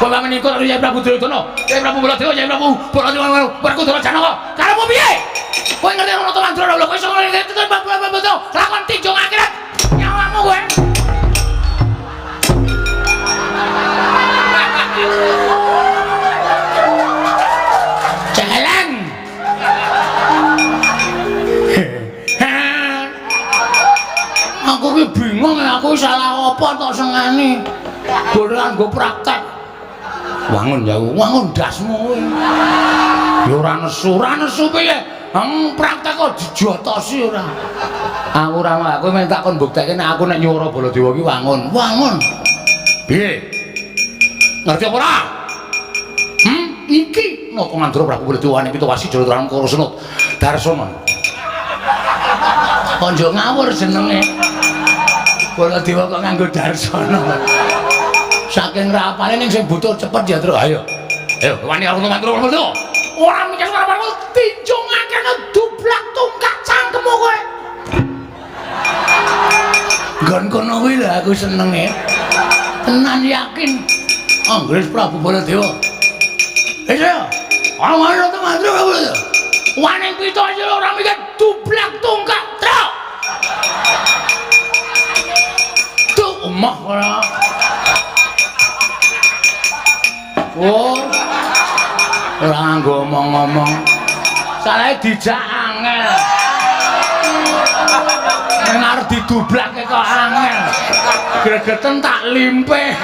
Kowe wani ikut karo Yai Prabu Duryudana, Yai Prabu Baladewa, Yai Prabu Baladewa, Werkudara Janaka. Karepmu piye? Kowe ngerti karo Nata Mandura lho, kowe iso ngerti lakon tinjung akhirat nyawamu kowe. Celeng. Aku ki bingung, aku salah apa tok sengane. Boran nggo praktek. Wangun ya, wangun dasmu kowe. Ya ora nesu, ora nesu piye? Praktek kok dijotosi ora. Aku ora, aku men tak kon buktekke nek aku nek nyuwara Baladewa ki wangun. Wangun. Piye? Ngerti apa ora? Iki Nata Mandra Prabu Baladewa ning Pitawasi Jalatrang Kara Senut Darsana. Konjo ngawur jenenge. Baladewa kok nganggo Darsana. Saking rapale ning sing butuh cepet ya, Tru. Ayo. Ayo wani karo Mandra Baladewa. Ora mikir ora parwel tinjungake dublak tungkak cangkemmu kowe. Nggon kono kuwi lho aku senenge. Tenan yakin Anggris Prabu Baladewa. Wis ya. Awan Nata Mandra Prabu Baladewa. Wani Pitawasi ora mikir dublak tungkak, Tru. Tuh omah ora. Oh. Ora nganggo omong-omong. Salahe dijak angel. Ning arep didublake kok angel. Gregeten tak limpeh.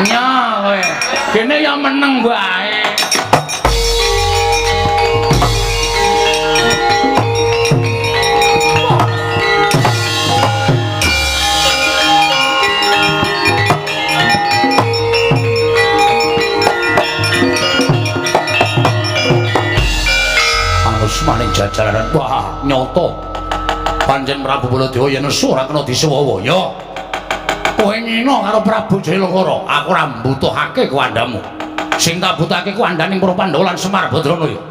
Nya kowe. Kene ya meneng wae. Maning jajaran. Wah, nyata. Pancen Prabu Baladewa yen nesu ora kena disuwawa ya. Kowe ngina karo Prabu Jayalengkara, aku ora mbutuhake kuwandamu. Sing tak butuhake kuwandaning para Pandhawa lan Semar Badrana ya.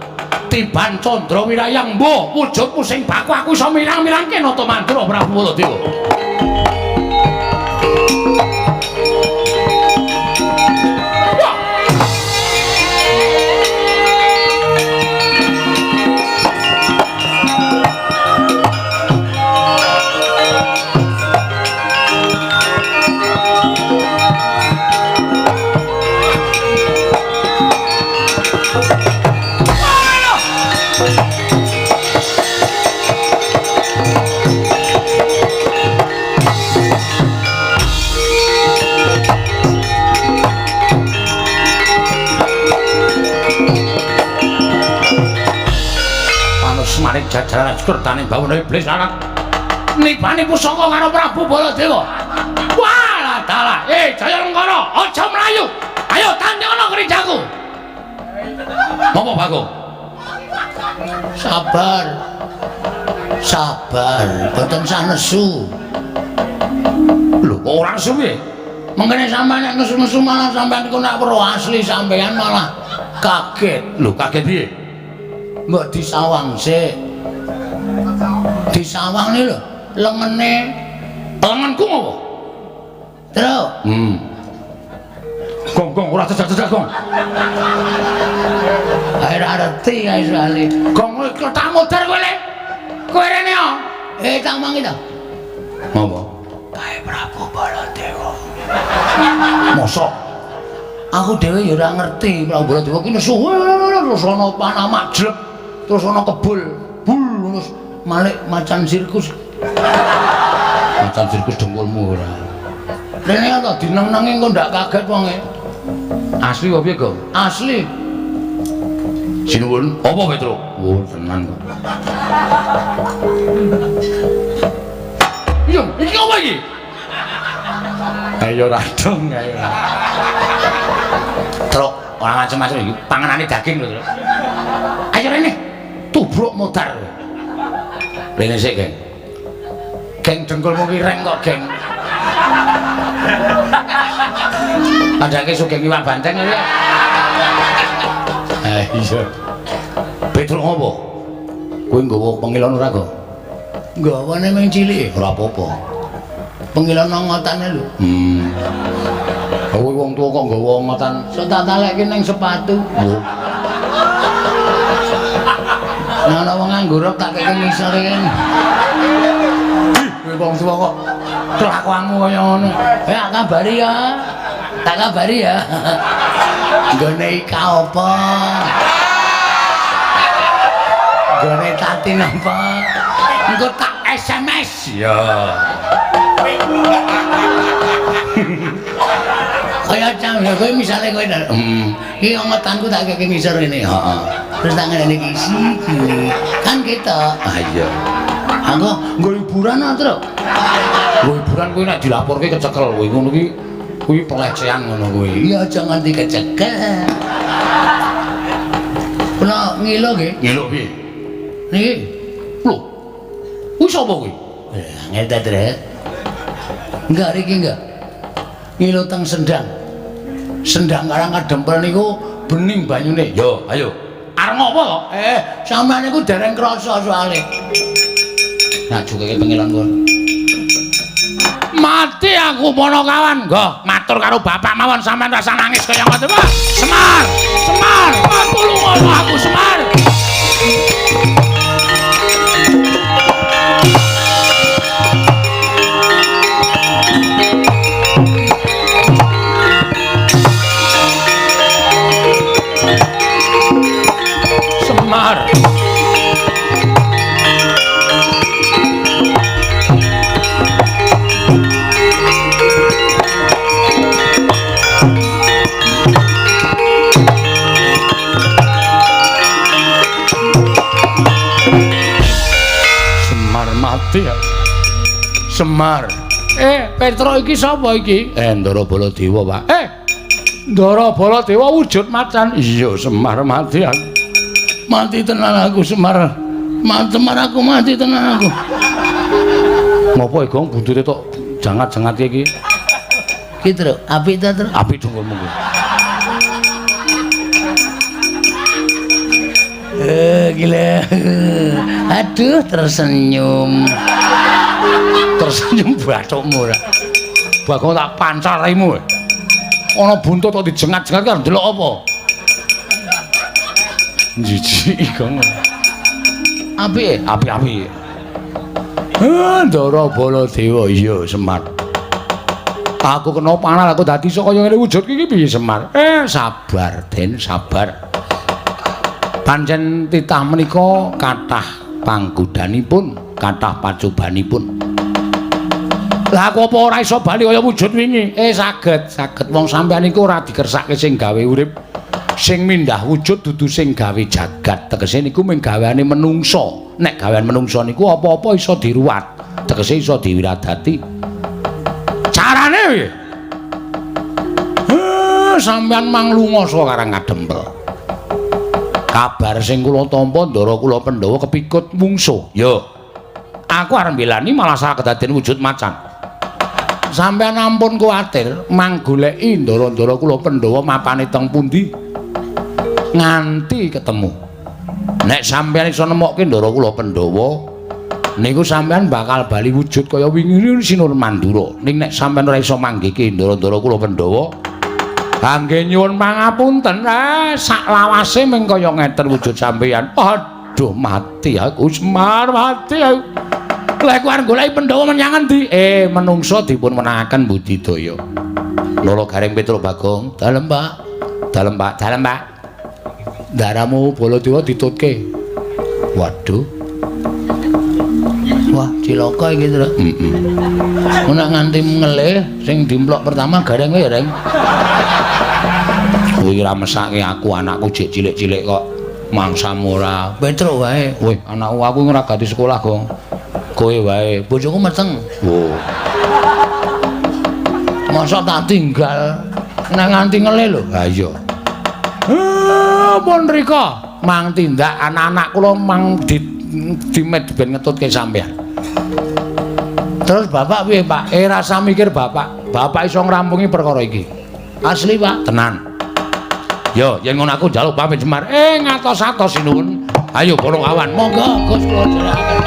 Tiban Candra Wirayang mbuh wujudmu sing baku aku iso mirang-mirangke Nata Mandra Prabu Baladewa. Maring jajaran kertane bawana iblis anak nibani pusaka karo Prabu Baladewa. Walah dalah, Jayalengkara, aja mlayu. Ayo tandingono kerinjaku. Ngopo Bagong? Sabar. Sabar, boten sah nesu. Lho, kok ora nesu piye? Mengkene sampean nek nesu-nesu malah sampean iku nek weruh asli sampean malah kaget. Lho, kaget piye? Mbok disawang sik. Disawang ni lho, lengene. Lengenku ngopo? Tru. Gong gong ora jejak-jejak gong. Ae ora ngerti ae soalé. Gong kok tak modar kowe le. Kowe rene yo. Tak mangi ta. Ngopo? Kae Prabu Baladewa. Mosok aku dhewe ya ora ngerti Prabu Baladewa ki nesu terus ana panah majlep. Terus ana kebul, bul terus malik macan sirkus. Macan sirkus dengkulmu ora. Rene ta dineng-nengi engko ndak kaget wonge. Asli apa piye, Gong? Asli. Sinuwun, apa Petro? Oh, tenan kok. Iya, iki apa iki? Ayo radong ayo. Truk, ora macem-macem iki, panganane daging lho, Truk. Ayo rene. Tubruk modar. Rene sik, Geng. Geng dengkulmu ki reng kok, Geng. Padake sugeng iwak banteng ya. Iya. Petruk ngopo? Kowe nggawa pengilon ora, Gong? Nggawane mung cilik. Ora apa-apa. Pengilon ngotane lho. Kowe wong tuwa kok nggawa ngotan? Sok tak talekke ning sepatu. Oh. Nah, ana wong nganggur tak keke ngisore kan. Kowe wong tuwa kok kelakuanmu kaya ngono. Tak kabari ya. Tak kabari ya. Nggone Ika apa? Nggone Tatin apa? Engko tak SMS. Ya. Kaya cah ya kowe misale kowe iki ngotanku tak keke ngisor ngene. Heeh. Terus tak ngerene iki iki. Kan ketok. Ah iya. Anggo nggo hiburan ah, Truk. Nggo hiburan kuwi nek dilaporke kecekel kuwi ngono kuwi kuwi pelecehan ngono kuwi. Iya aja nganti kecekel. Kula ngilo nggih. Ngilo piye? Niki. Lho. Kuwi sapa kuwi? Angel ta, Truk. Enggak riki enggak. Ngilo teng Sendang. Sendang Karang Kadempel niku bening banyune. Yo, ayo. Arep ngopo to? Sampeyan niku dereng krasa soalé. Nah, jukeke pengilon kono. Mati aku Ponokawan. Nggo, matur karo bapak mawon sampean rasa nangis kaya ngoten. Wah, Semar, Semar, aku lunga aku Semar. Semar. Semar mati ya. Semar. Petro iki sapa iki? Ndara Baladewa, Pak. Ndara Baladewa wujud macan. Iya, Semar mati aku. Mati tenan aku Semar. Mati Semar aku mati tenan aku. Ngopo Gong buntute tok jangat-jangat iki? Ki Truk, apik ta, Truk? Apik dongolmu kuwi. Gila. Aduh, tersenyum. Tersenyum bathukmu ora. Bagong tak pancal raimu. Ana buntut kok dijengat-jengat kan ndelok apa? Jijik Gong. Apik, apik-apik. Ndara Baladewa iya Semar. Aku kena panah aku dadi iso kaya ngene wujud iki piye Semar? Sabar Den, sabar. Pancen titah menika kathah panggodanipun, kathah pacobanipun. Lah aku apa ora iso bali kaya wujud wingi? Saged, saged wong sampeyan iku ora dikersake sing gawe urip. Sing mindah wujud dudu sing gawe jagat. Tegese niku mung gaweane menungsa. Nek gawean menungsa niku apa-apa iso diruwat, tegese iso diwiradati. Carane piye? Sampeyan mang lunga saka Karang Kadempel. Kabar sing kula tampa ndara kula Pandhawa kepikut mungsuh. Yo. Aku arep mbelani malah salah kedaden wujud macan. Sampeyan ampun kuwatir, mang goleki ndara-ndara kula Pandhawa mapane teng pundi nganti ketemu. Nek sampeyan iso nemokke ndara kula Pandhawa, niku sampeyan bakal bali wujud kaya wingi Sinur Mandura. Ning nek sampeyan ora iso manggihke ndara-ndara kula Pandhawa, kangge nyuwun pangapunten, sak lawase mung kaya ngeten wujud sampeyan. Aduh, mati aku Semar, mati aku. Lha aku arep goleki Pandhawa menyang endi? Menungsa dipun menangaken budidaya. Loro Gareng Petruk Bagong, dalem Pak. Dalem Pak, dalem Pak. Ndaramu Baladewa ditutke. Waduh. Wah, cilaka iki, Truk. Heeh. Nek nganti ngelih sing dimplok pertama Gareng kuwi ya, Reng. Kuwi ora mesake aku, anakku jek cilik-cilik kok mangsamu ora. Petruk wae. Wih, anakku aku ora ganti sekolah, Gong. Kowe wae. Bojoku meteng. Oh. Masa tak tinggal nek nganti ngelih lho. Ha iya. Pun rika mang tindak anak-anak kula mang dimet ben ngetutke sampean. Terus bapak piye, Pak? Rasa mikir bapak. Bapak iso ngrampungi perkara iki. Asli, Pak. Tenan. Yo, yen ngono aku njaluk pamit Semar. Ngatos-atos sinuwun. Ayo Ponokawan, monggo Gus kula dherekaken.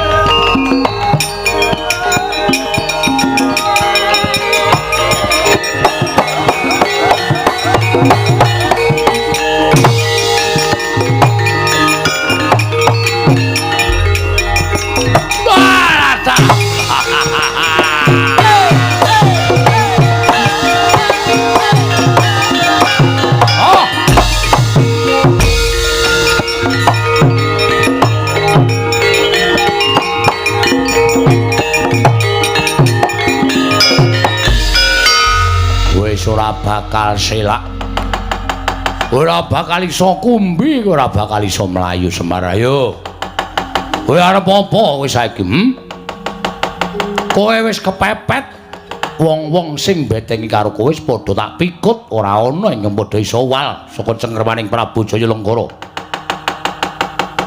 Wis ora bakal selak. Ora bakal iso kumbi, ora bakal iso mlayu Semar. Ayo. Kowe arep apa kowe saiki? Kowe wis kepepet. Wong-wong sing betengi karo kowe wis padha tak pikut, ora ana ingkang padha iso wal saka cengkremaning Prabu Jaya Lenggara.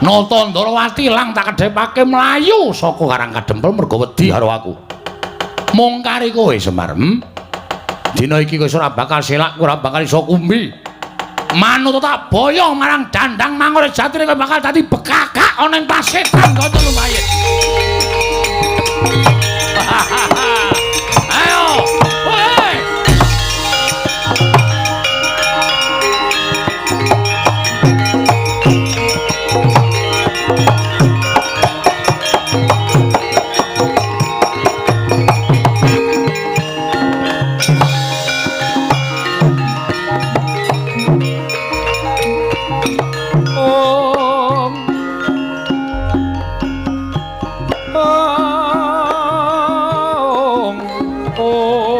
Nata Ndarawati lang tak kedhepake mlayu saka Karang Kadempel mergo wedi karo aku. Mung kari kowe Semar. Dina iki kowe ora bakal selak, ora bakal iso kumbi. Manut tak boyong marang dandang Mangor jatine kowe bakal dadi bekakak ana ing pasetan kanca lumayit. Ayo, woi. Om. Om. Om.